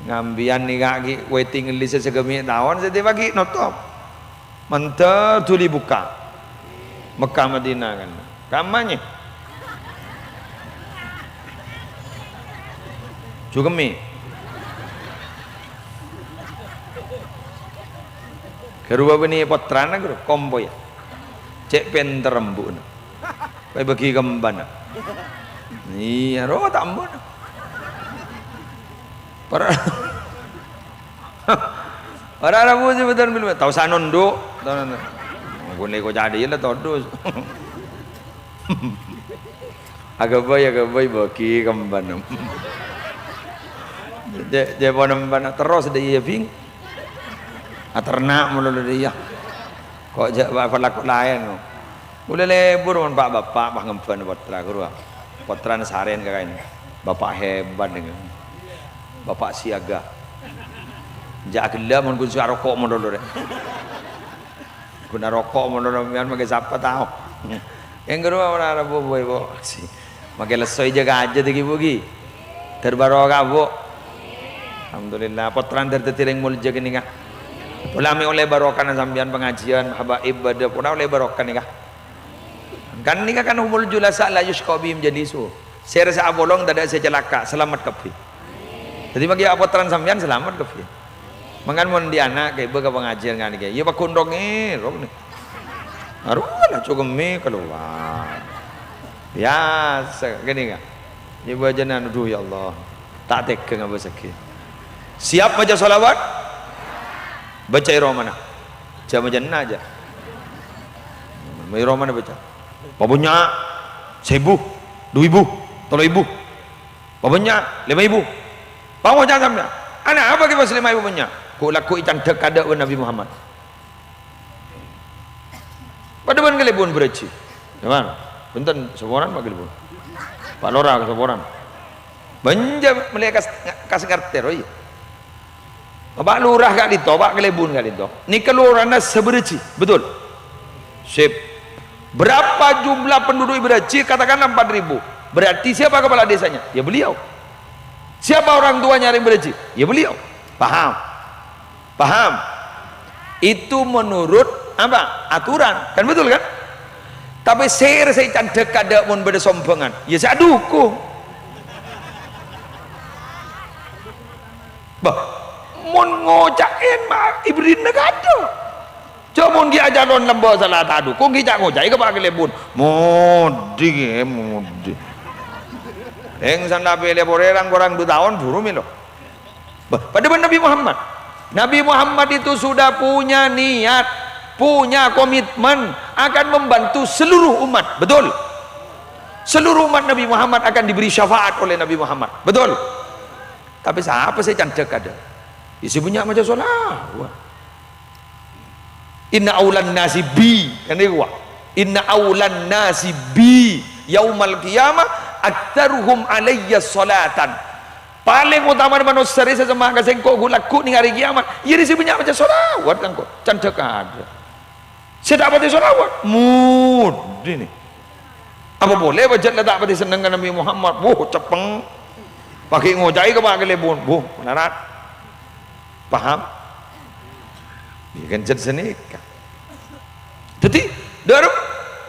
Ngambiyân nèka ghi' waiting list sè ghâmè' taon, sè tèbâ ghi' notop. Mandhâr dhuli bukka'. Mekkah Madinah kan. Kamma nyè? Jhughâmè. Ghâruwa bânnè pottrana ghâruwa, kompoyya. Cè' pènter embu'na. Pas bâgi kembhânna. Iyâ, rowa ta' embu'na. Para, para rabu sè bâdân bilâ, ta' osa nondhu'. Ta' nondhu'. Ghun lèko ca'diyâ la todus. Aghâbây, aghâbây, bâgi kembhânna. Cè', cè' ponemman terros dâ' iyâ, Bing. Aterna' malolo dâ' iyâ. Ko' jhâ' pa-, palako laèn. Ghulâ lebur mon pa'-bapa' pas ngembhân pottra ghâruwa. Pottrana sarèn ka kaèn. Bapa' hebat nèka. Bapa' siaga. Jhâ' ghellâ' mon ghun sè aroko' malolo rè. Ghun aroko' malolo sampèyan makè sapa tao. Kèng ghâruwa ora rabu, Bu, Bu. Makè lesso jâgâ ajâ, ghi, Bu, ghi. Dâr barokah, Bu. Alhamdulillah, pottrana dâr dhâddhi rèng molja ghânèka. Pola mè' ollè barokana sampèyan, pangajiân, habaib, bâdâ, pola ollè barokah nèka. Kan nèka kan humul julasa la yusyqa bihim jalisu. Sè rassa apolong tadâ' sè calaka', salamet kabbhi. Dhâddhi makè pottrana sampèyan salamet kabbhi. Mangkana mon dhi' ana' kèbâ ka pangajiân nganèka, iyâ paghun rong-ngèrong nè. Arowa la cokemmè kalowar. Biyasa ghânèka. Iyâ bâjâna anu, "Duh, ya Allah, ta' tegghâ ngabâsaghi." Siap maca shalawat? Bâca è romana. Jhâ' maca enna' jhâ'. È romana bâca. Pabânnya', saèbu, du èbu, tello èbu. Pabânnya', lèma èbu. Pangoca' sampèyan, "Anapa ghi' pas lèma èbu bânnya'?" Ghu'-lagghu' ècandhek kaadâ' bân Nabbhi Muhammad. Padâ bân kalèbun bârâjhi. Sampèyan, bhunten, saporana, Pak Kalèbun. Pak Lora, saporana. Bânnya' mellè kas-, kas ngartè, rowa, iyâ. Pak Lurah ka'dinto, Pak Kalèbun ka'dinto. Nèka lorana sabârâjhi, betul? Sip. Berapa jumlah penduduk Bârâjhi? Katakanlah empat ribu. Berarti siapa kepala desanya? Ya beliau. Siapa orang tuanya rèng Bârâjhi? Ya beliau. Paham? Paham? Itu menurut apa? Aturan. Kan betul, kan? Tapè sèra sè ècandhek kaadâ' mon bâdâ sombhângan, ya sè adukung. Bâh, mon ngoca'è ma' èbherri'na kaadâ'. Jhâ' mon ghi' ajhâlon lambâ' sala ta' adukung, ghi' ca'-ngoca'è ka Pak Kalèbun. Modi, ghi, modi. Èng sanna' pèlè porè rang-korang du taon, buru mèlo. Bâh, padâ bân Nabbhi Muhammad. Nabbhi Muhammad itu sudah punya niat, punya komitmen akan membantu seluruh umat. Betul? Seluruh umat Nabbhi Muhammad akan diberi syafaat oleh Nabbhi Muhammad. Betul? Tapè sapa sè ècandhek kaadâ'? Ya sè bânnya' maca shalawat. "Inna aulan nasi bi," kan nèko, wa. "Inna aulan nasi bi yaumal qiyamah aktsaruhum alayya shalatan." Palèng otamana manossa rè sè semma' ka sèngko' ghu-, lagghu' neng arè kèyamat, iyâ rè sè bânnya' maca shalawat ka engko', candhâ kaadâ'. Sè ta' patè shalawat, mudhina. Apa polè pajhât la ta' patè senneng ka Nabbhi Muhammad, wuh, ceppeng. Paghi' ngoca'è ka pa' kalèbun, wuh, malarat. Paham? Iyâ kan jhât sanèka. Dhâddhi, dârem-,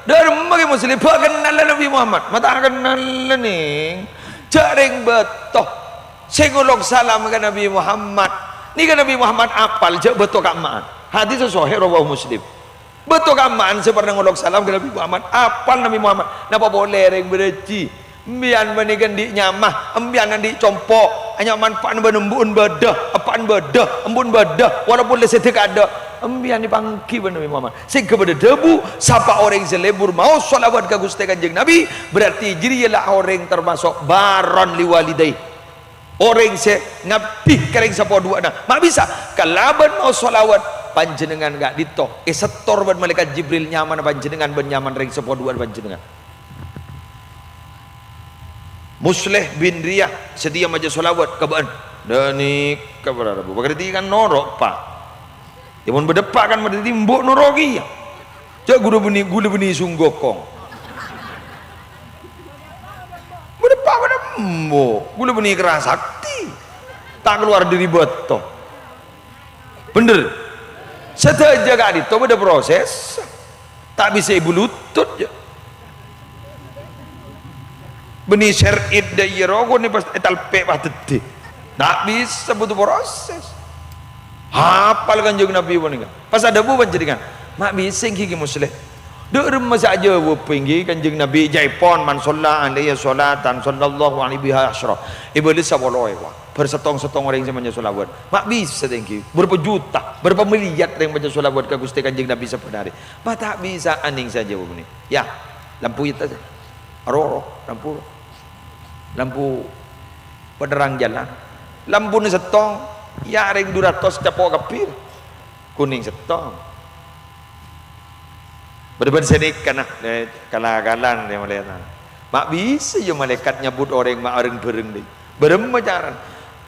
dâremma ghi Muslim, bâ' kennalla Nabbhi Muhammad. Ma' ta' kennalla, nèng. Jhâ' rèng bâto sè ngolok salam ka Nabbhi Muhammad. Nèka Nabbhi Muhammad apal, jhâ' bâto kaemma'an. Hadis sahih rawahu Muslim. Bâto kaemma'an sè pernah ngolok salam ka Nabbhi Muhammad, apal Nabbhi Muhammad. Napa polè rèng bârâjhi? Empèyan panèka andi' nyama, empèyan andi' compo', anyama eppa'na bân embu'en bâdâ, eppa'en bâdâ, embu'en bâdâ, walaupun la sèdhâ kaadâ', empèyan èpangghi bân Nabbhi Muhammad. Sèngghâ bâdâ dhâbu, sapa orèng sè lebur maos shalawat ka Ghustè Kanjeng Nabbhi, berarti jârèya la orèng termasok barron li walidayhi. Orèng sè ngabdi ka rèng sapoduwâna, ma' bisa kalabân maos shalawat panjhennengngan ka'dinto èsettor bân Malaèkat Jibril nyamana panjhennengngan bân nyamana rèng sapoduwâna panjhennengngan. Musleh bin Riyah, satèya maca shalawat ka bâ'na. Dâ' nèka para rabu. Pakarti kan noro', Pa'. Yâ, mon bâdâ eppa' kan madâddhi embu' noro' kèya. Jhâ' ghulâ bânnè, ghulâ bânnè sung ghokong. Bâdâ eppa' bâdâ embu', ghulâ bânnè kerra sakti. Ta' kalowar dâri bâto. Bhender? Sadhâjâ ka'dinto bâdâ proses. Ta' bisa èbulutut, jhâ'. Bânnè ser'it dâ' iyâ rowa nè pas ètalpè' pas dhâddhi. Ta' bisa, butuh proses. Hafal Kanjeng Nabi panèka. Pas adhâbu panjhennengngan, "Ma' bisa ènggi, Ki Musleh." Dâ' remma sè ajâwâb ènggi Kanjeng Nabi, jhâèpon, "Man shalla alayya sholatan shallallahu alaihi biha asyra." Èbâlâs sapolo èko. Bâr settong-settong orèng sè maca shalawat. Ma' bisa ta' ènggi? Bârâmpa juta, bârâmpa milyar orèng maca shalawat ka Ghustè Kanjeng Nabi sabbhân arè. Ma' ta' bisa anèng sè ajâwâb nè. Yâ, lampu yetta sè. Ro-ro, lampu. Lampu penerang jalan. Lampuna settong, yâ, rèng du ratos capo' kabbhi. Kunèng settong. Bâdâ bân sè nèka, nah, eh, kala-kalan, yâ, malaèkat. Ma' bisa, yâ, malaèkat nyabut orèng ma' rèng-bhâreng, dhi. Bârâmma carana?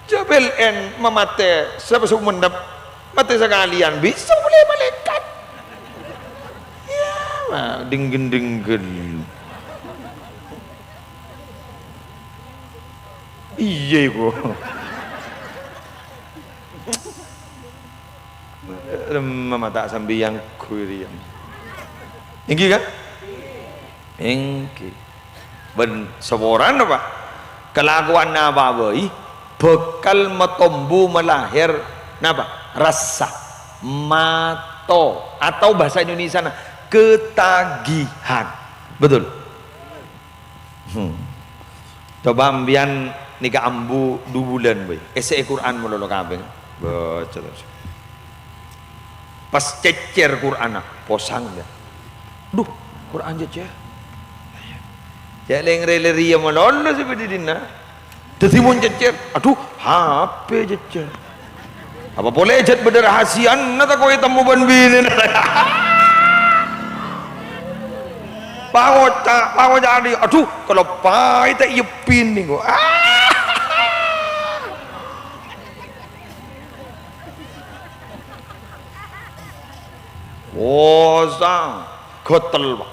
Jhâ' P L N mamatè, sapa sè mennep, matè sakalèyan, bisa polè malaèkat. Yâ, ma', dinggen-dinggen. Iyâ, iku. Remma ta' sambiyang ghuriyan. Ènggi, kan? Ènggi. Bân saporana, Pa'. Kalakowan apa bhâi bhâkal matombu malahèr napa? Rassa mato, atau bahasa Indonesiana ketagihan. Betul? Hmm. Coba empèyan nèka ambu du bulân, bhâi. Essè'è Qur'an malolo kapèng. Baca terus. Pas cècèr Qur'anna, posang, yâ. Duh, Qur'an cècèr. Cè' lèng-rèlèng rèya malolo sè bâdâ è dinna'. Dhâddhi mon cècèr, adhu, H P cècèr. Apa polè jhât bâdâ rahasiana tako' ètemmo bân binèna. Pangoca', pangoca' adhi, adhu, kaloppaè ta' èyebbhin nèko. Ah! Posang, gâtel, Pa'.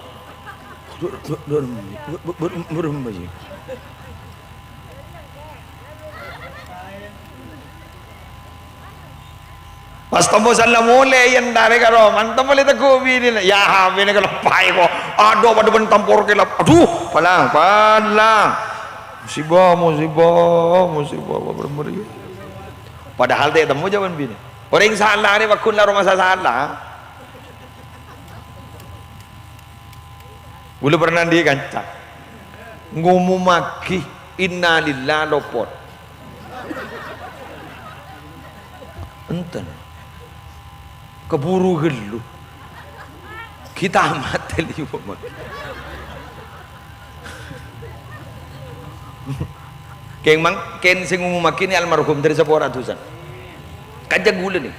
Pas tompo salla molè, yâ, entarè ka roma, tompo lè teggu' binèna. Yâ, H P-na kaloppaè, ko'. Adhu, padâ bân tampor kèlap. Adhu, palang, palang. Musibah, musibah, musibah, apa bârâmma rèya? Padahal ta' ètemmo jhâ' bân binè. Orèng sala rè pagghun la aromasa sala. Ghulâ pernah andi' kanca ngomomaghi, "Innalillah," lopot. Enten. Kabhuru ghâllu. Ghi' ta' matè liwat. Kèng mang-, kèng sè ngomomaghi nè almarhum dâri sapora dusan. Kanca ghulâ nè.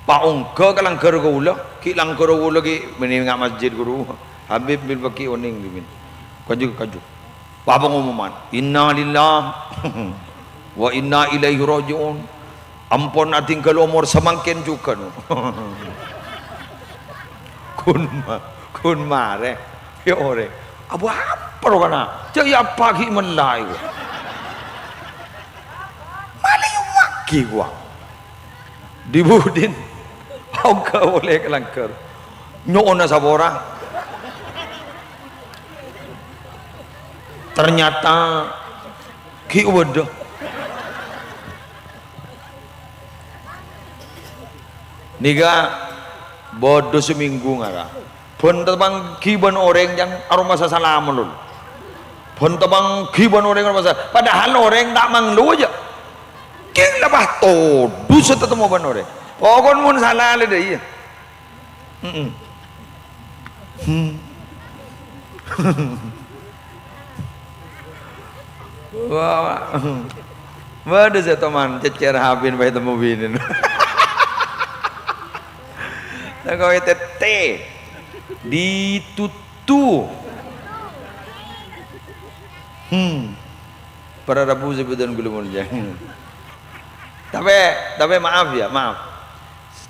Paongghâ ka langghâr kaulâ, ghi' langghâr kaulâ ghi' mènènga masjid ghuru. Habib bil Baqi onèng, ghi' mèn. Kanjeng, kanjeng. Pas pangomoman, "Innalillah." Wa inna ilaihi raji'un. Ampon adhingghâl omor samangkèn jhughân. Ghun ma-, ghun marè. Ya orèng. Abu apa rowa kana? Jhâ' ya apa ghi' mella iku. Malè waghi ghuwa. Di budin. Ongghâ polè ka langghâr. Nyo'ona sapora. Ternyata ghi' bâdâ. Nèka bâdâ samènggu ngara. Bân tapangghi bân orèng jhân aromasa sala malolo. Bân tapangghi bân orèng aromasa. Padahal orèng ta' manglo jhâ'. Kèng la pas todus tatemmo bân orèng. Pokon mon sala la dâ' iyâ. Mm-mm. Hmm. Wah, wah. Bâdâ sè toman cècèr H P-na pas temmo binèna. Sangko tèttè. Dituttu. Hmm. Para rabu sè bhâdhân kaulâ molja. Tapè, tapè maaf ya, maaf.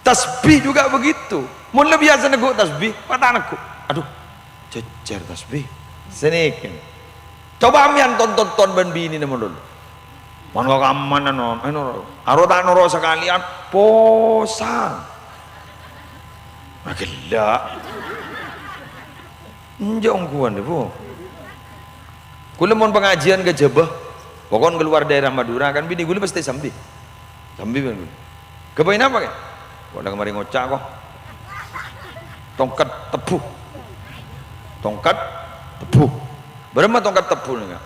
Tasbih juga begitu. Mon la biyasa neggu' tasbih, pas ta' neggu'. Aduh, jhejjhâr tasbih. Sanèka. Coba sampèyan ton-tonton bân binèna malolo. Mon ka kamma, non, eh, noro'. Aro ta' noro' sakalèyan, posang. Maghellâ'. Enjâ' ongghuwân, Bu. Kaulâ mon pangajiân ka Jhâbâ, pokon kalowar daerah Madura, kan binè kaulâ pastè sambi. Sambi bân kaulâ. Ghâbây napa, Kè? Kok la marè ngoca', ko. Tongkat tebbu. Tongkat tebbu. Bârâmma tongkat tebbu nèka?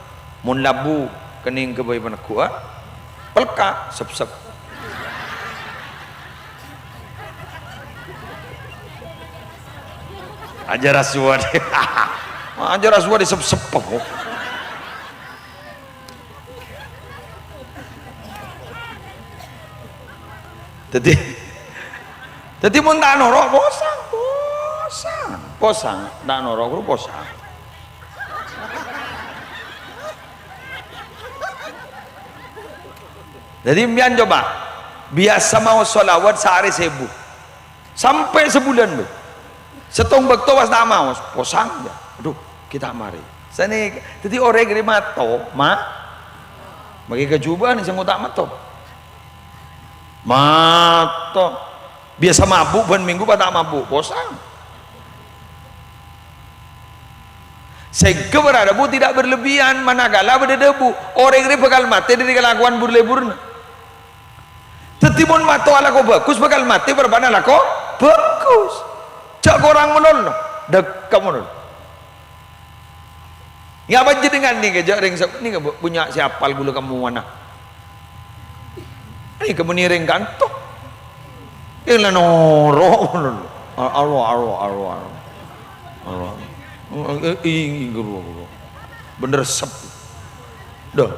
Mon labu kennèng ghâbây paneggu'â, pelka', sep-sep. Aja rasuwa dhi. Aja rasuwa dhi sep-sep apa? Dhâddhi, dhâddhi mon ta' noro', posang, posang, posang, ta' noro', ghuru posang. Dhâddhi, sampèyan coba, biyasa maos shalawat saarè sèbu. Sampè' sabulân, bâ. Sèttong bâkto pas ta' maos, posang, ya. Aduh, ghi' ta' marè. Sanèka, dhâddhi orèng rè mato, ma-, maghi kajhubâ'ân sè ngotak mato. Mato. Biyasa mabu' bân mènggu pas ta' mabu', posang. Sèngghâ para rabu tidak berlebihan, manakala bâdâ dhâbu, orèng rè bhâkal matè dhâri kalakowan bur-lèburrâ. Dhâddhi, mon mato alako bhâghus, bhâkal matè bârâmpana alako bhâghus. Jhâ' korang malolo, dhâkka' malolo. Ngapa jhâ' dhingghâl nèka, jhâ' rèng sa-, nèka bu-, bânnya' sè apal kaulâ kamowana. Nèka bânnè rèng kanto. Èla noro' malolo. A-, aro, aro, aro, aro. Aro. Eh, eh, i-, i-, guru, guru. Bhender sep. Dâ,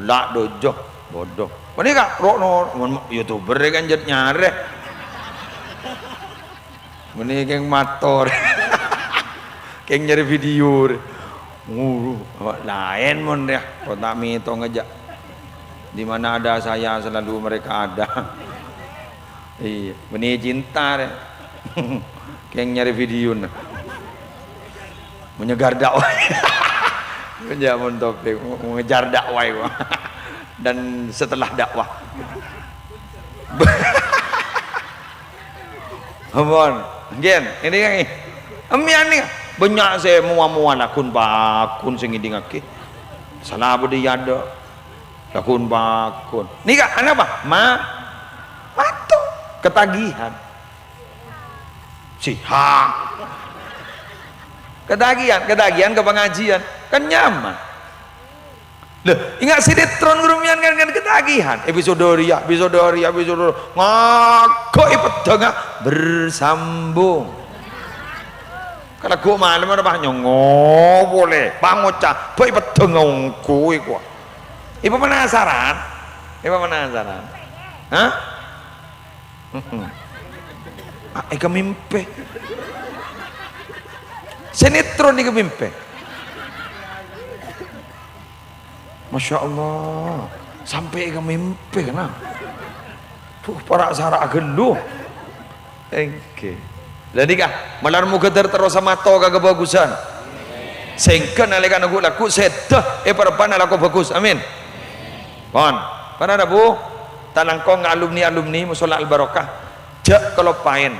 la dâjâ, bodoh. Panèka, ro', no, mon YouTuber kan jhât nyarè. Mènè kèng mator. Kèng nyarè video. Nguru, laèn mon rèya, kok ta' mètong aja. Di mana ada saya, selalu mereka ada. Iyâ, mènè cinta rè. Kèng nyarè videona. Menyegar dakwah. Ya, mon Taufik, mengejar dakwah itu. Dan setelah dakwah. Ampon. Ngghi, ini kan. Sampèyan nèka, bânnya' sè mowa-mowa laghun-paghun sè ngèdingngaghi. Sala bâdâ è adâ'. Laghun-paghun. Nèka anapa? Ma-, mato. Ketagihan. Siha. Ketagihan, ketagihan ka pangajiân. Kan nyaman. Lha, enga' sinetron ghuru sampèyan kan, kan ketagihan. Episode rèya, episode rèya, episode rèya. Ngaghâi peddhângnga bersambung. Kan lagghu' malem arè pas nyongngo polè, pas ngoca', "Bhâi peddhângnga ongghu iku." Ibu penasaran? Ibu penasaran? Hah? Heeh. Ah, èkamèmpè. Sinetron èkamèmpè. Masya Allah. Sampè' ka mèmpè, kana. Duh, para' sara' ghâllu. Èngghi. Lah nèka, malar moghâ ter-terrosa mato ka kabhâghusân. Sèngghâ nalèkana ghu'-lagghu' sèdhâ èparebbhâ alako bhâghus. Amin. Pon. Para rabu, ta' langkong alumni-alumni Musola Al-Barokah. Jhâ' kaloppaèn.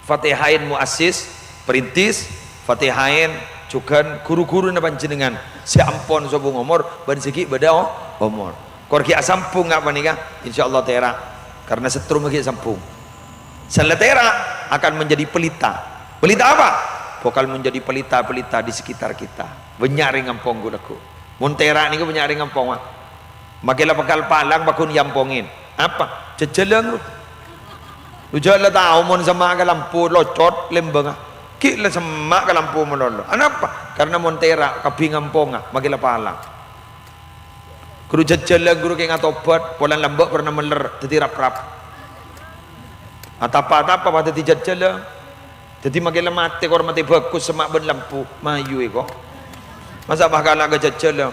Fatihain muassis, perintis, Fatihain jhughân ru-ghuruna panjhennengngan sè ampon sobung omor bân sè ghi' bâdâ o-, omor. Kor ghi' asambhung nga' panèka, insyaallah tèra', karna setrum ghi' sambhung. Sè la tèra' akan menjadi pelita. Pelita apa? Bhâkal menjadi pelita-pelita di sekitar kita. Bânnya' rèng ampong ghu'-lagghu'. Mon tèra' nèko bânnya' rèng ampong, Pak. Makè la bhâkal palang pagghun èampongè. Apa? Jhâjhâlân, ro. Lo jhâ' la tao mon semma' ka lampu locot lembângnga. Ghi' la semma' ka lampu malolo. Anapa? Karna mon tèra' kabbhi ngamponga, makè la palang. Ghuru jhâjhâlân, ghuru kèng atobhât, polana lambâ' pernah mèller, dhâddhi rap-rap. Atapa-atapa padâ dhâddhi jhâjhâlân. Dhâddhi makè la matè, kor matè bhâghus, semma' bân lampu, mayu èko. Masa' bhâkal la ka jhâjhâlân,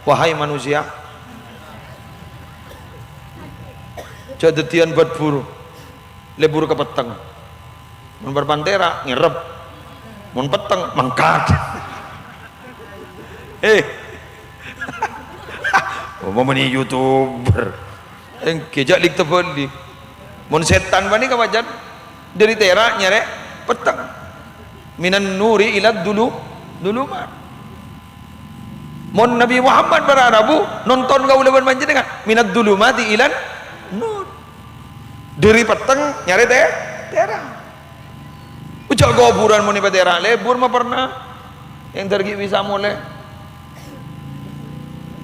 wahai manusia? Jhâ' dhâddhiyân bhât-bhuru, lebur ka petteng. Mon bâr-bârbân tèra', ngèrep. Mon petteng, mangkat. Eh. Omamane YouTuber. Èngghi, jhâ' lik-tabâlik. Mon sètan panèka, pajan, dâri tèra' nyarè petteng. Minan nuri ilad dulu-, dulumat. Mon Nabi Muhammad para rabu nonton kaulâ bân panjhennengngan, minad dulumati ilan nur. Dâri petteng nyarè tè-, tèra'. Jhâ' kobhurân mon èpatèra', lebur ma' pernah. Èngdâr ghi' bisa molè.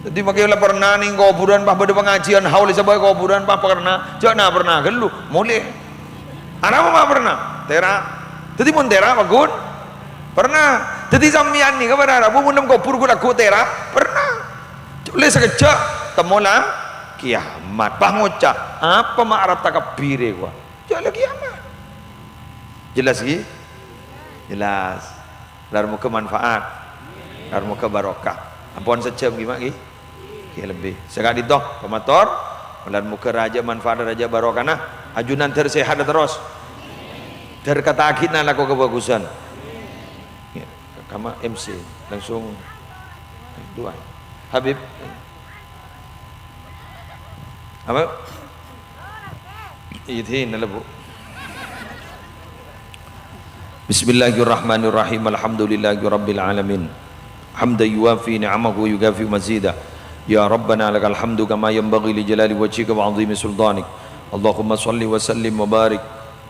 Dhâddhi, makè la pernah neng kobhurân, pas bâdâ pangajiân haul è sabâ' kobhurân, pas pernah. Jhâ' na pernah ghâllu, molè. Anapa ma' pernah? Tèra'. Dhâddhi, mon tèra', pagghun? Pernah. Dhâddhi, sampèyan nèka para rabu mon è kobhur ghu'-lagghu' tèra'? Pernah. Ollè sakejjhâ', temmo la kiamat. Pas ngoca', "Apa ma' arata kabbhi rè, kowa?" Jhâ' la kiamat. Jelas, ghi? Jelas. Lar moghâ manfaat. Lar moghâ barokah. Ampon sajhâm, ghi, Ma', ghi? Ghi, lebbi. Saka'dinto, pamator. Lar moghâ rajâ manfaat, rajâ barokahna. Ajunan dâr sehat terros. Dâr kataghina lako kabhâghusân. Ya, kama M C. Langsung doa. Habib. Apa? Idhin, Bu. Bismillahirrahmanirrahim. Alhamdulillahirabbil alamin. Hamdan yuwafi ni'amahu wa yukafi'u mazida. Ya Rabbana lakal hamdu kama yanbaghi li jalali wajhika wa 'azimi sultanik. Allahumma shalli wa sallim wa barik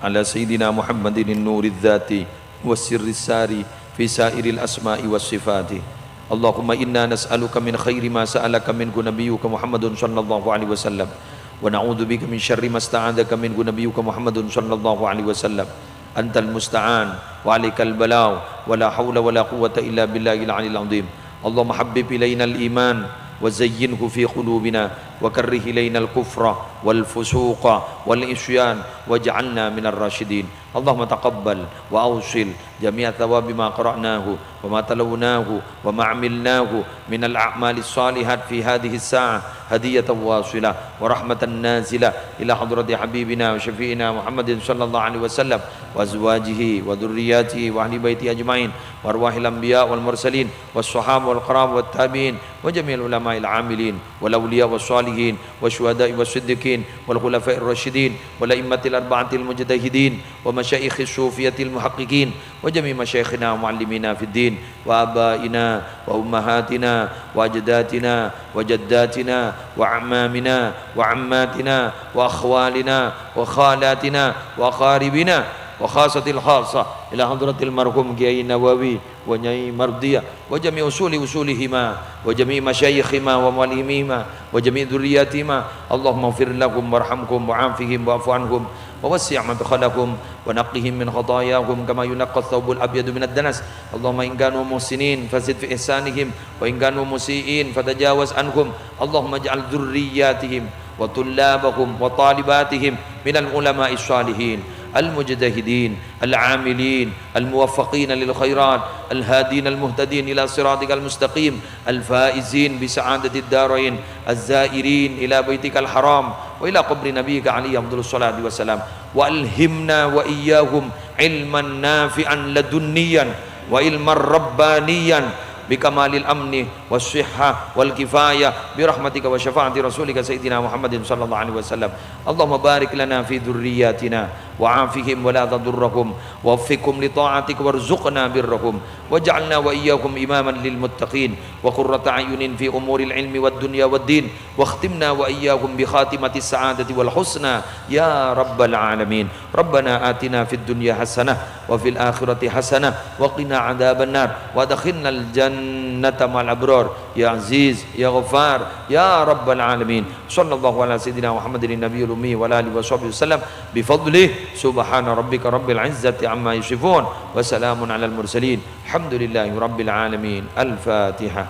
ala sayyidina Muhammadin nuridz dzati was sirris sari fi sairil asma'i was sifati. Allahumma inna nas'aluka min khairi ma sa'alaka minhu nabiyyuka Muhammadun sallallahu alaihi wasallam, wa na'udzubika min syarri ma sta'adzaka minhu nabiyyuka Muhammadun sallallahu alaihi wasallam. Antal musta'an, wa alaikal balagh, wa la haula wa la quwwata illa billahil aliyil azim. Allahumma habbib ilainal iman, wa zayyinhu fi qulubina, wa karrih ilainal kufra, wal fusuqa, wal isyan, waj'alna minar rasyidin. Allahumma taqabbal wa awsil jami'a thawabi ma qara'nahu wa ma talawnahu wa ma 'amilnahu minal a'malis shalihat fi hadhihi sa'ah hadiyatan wasilah wa rahmatan nazilah ila hadrati habibina wa syafi'ina Muhammadin sallallahu alaihi wasallam wa azwajihi wa dzurriyyatihi wa ahli baitihi ajma'in wa arwahil anbiya wal mursalin was sahaba wal qaraba wat tabi'in wa jami'il ulama'il amilin wal awliya was shalihin wa syuhada'i was siddiqin wal khulafa'ir rasyidin wal a'immatil arba'atil mujtahidin wa masyayikhis sufiyatil muhaqqiqin wa jami' masyayikhina wa muallimina fid din wa abaina wa ummahatina wa ajdatina wa jaddatina wa ammamina wa ammatina wa akhwalina wa khalatina wa aqaribina wa khasatil khasah ila hadratil marhum Kiai Nawawi wa Nyai Mardiya wa jami' usuli usulihima wa jami' masyayikhima wa muallimihima wa jami' dzurriyyatihima. Allahumma ighfir lahum warhamhum wa'afihim wa'fu anhum wa wassi' madkhalahum wa naqqihim min khatayahum kama yunaqqa thawbul abyadu minad danas. Allahumma in kanu muhsinin fazid fi ihsanihim wa in kanu musii'in fatajawaz anhum. Allahumma ij'al dzurriyyatihim wa tullabahum wa talibatihim minal ulama'is shalihin. المجتهدين العاملين الموفقين للخيرات الهادين المهتدين إلى صراطك المستقيم الفائزين بسعادة الدارين الزائرين إلى بيتك الحرام وإلى قبر نبيك عليه أفضل الصلاة والسلام. وألهمنا وإياهم علما نافعا لدنيا وعلما ربانيا بكمال الأمن والصحة والكفاية برحمتك وشفاعة رسولك سيدنا محمد صلى الله عليه وسلم. اللهم بارك لنا في ذرياتنا وعافهم ولا تضرهم ووفقهم لطاعتك وارزقنا برهم واجعلنا وإياهم إماما للمتقين وقرة أعين في أمور العلم والدنيا والدين واختمنا وإياهم بخاتمة السعادة والحسنى يا رب العالمين. ربنا آتنا في الدنيا حسنة وفي الآخرة حسنة وقنا عذاب النار وأدخلنا الجنة مع الأبرار يا عزيز يا غفار يا رب العالمين. صلى الله على سيدنا محمد النبي الأمي وعلى آله وصحبه وسلم بفضله. سبحان ربك رب العزة عما يصفون وسلام على المرسلين الحمد لله رب العالمين. الفاتحة.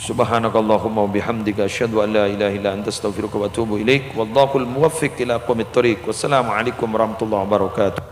سبحانك اللهم وبحمدك أشهد أن لا إله إلا أنت أستغفرك وأتوب إليك والله الموفق إلى أقوم الطريق والسلام عليكم ورحمة الله وبركاته.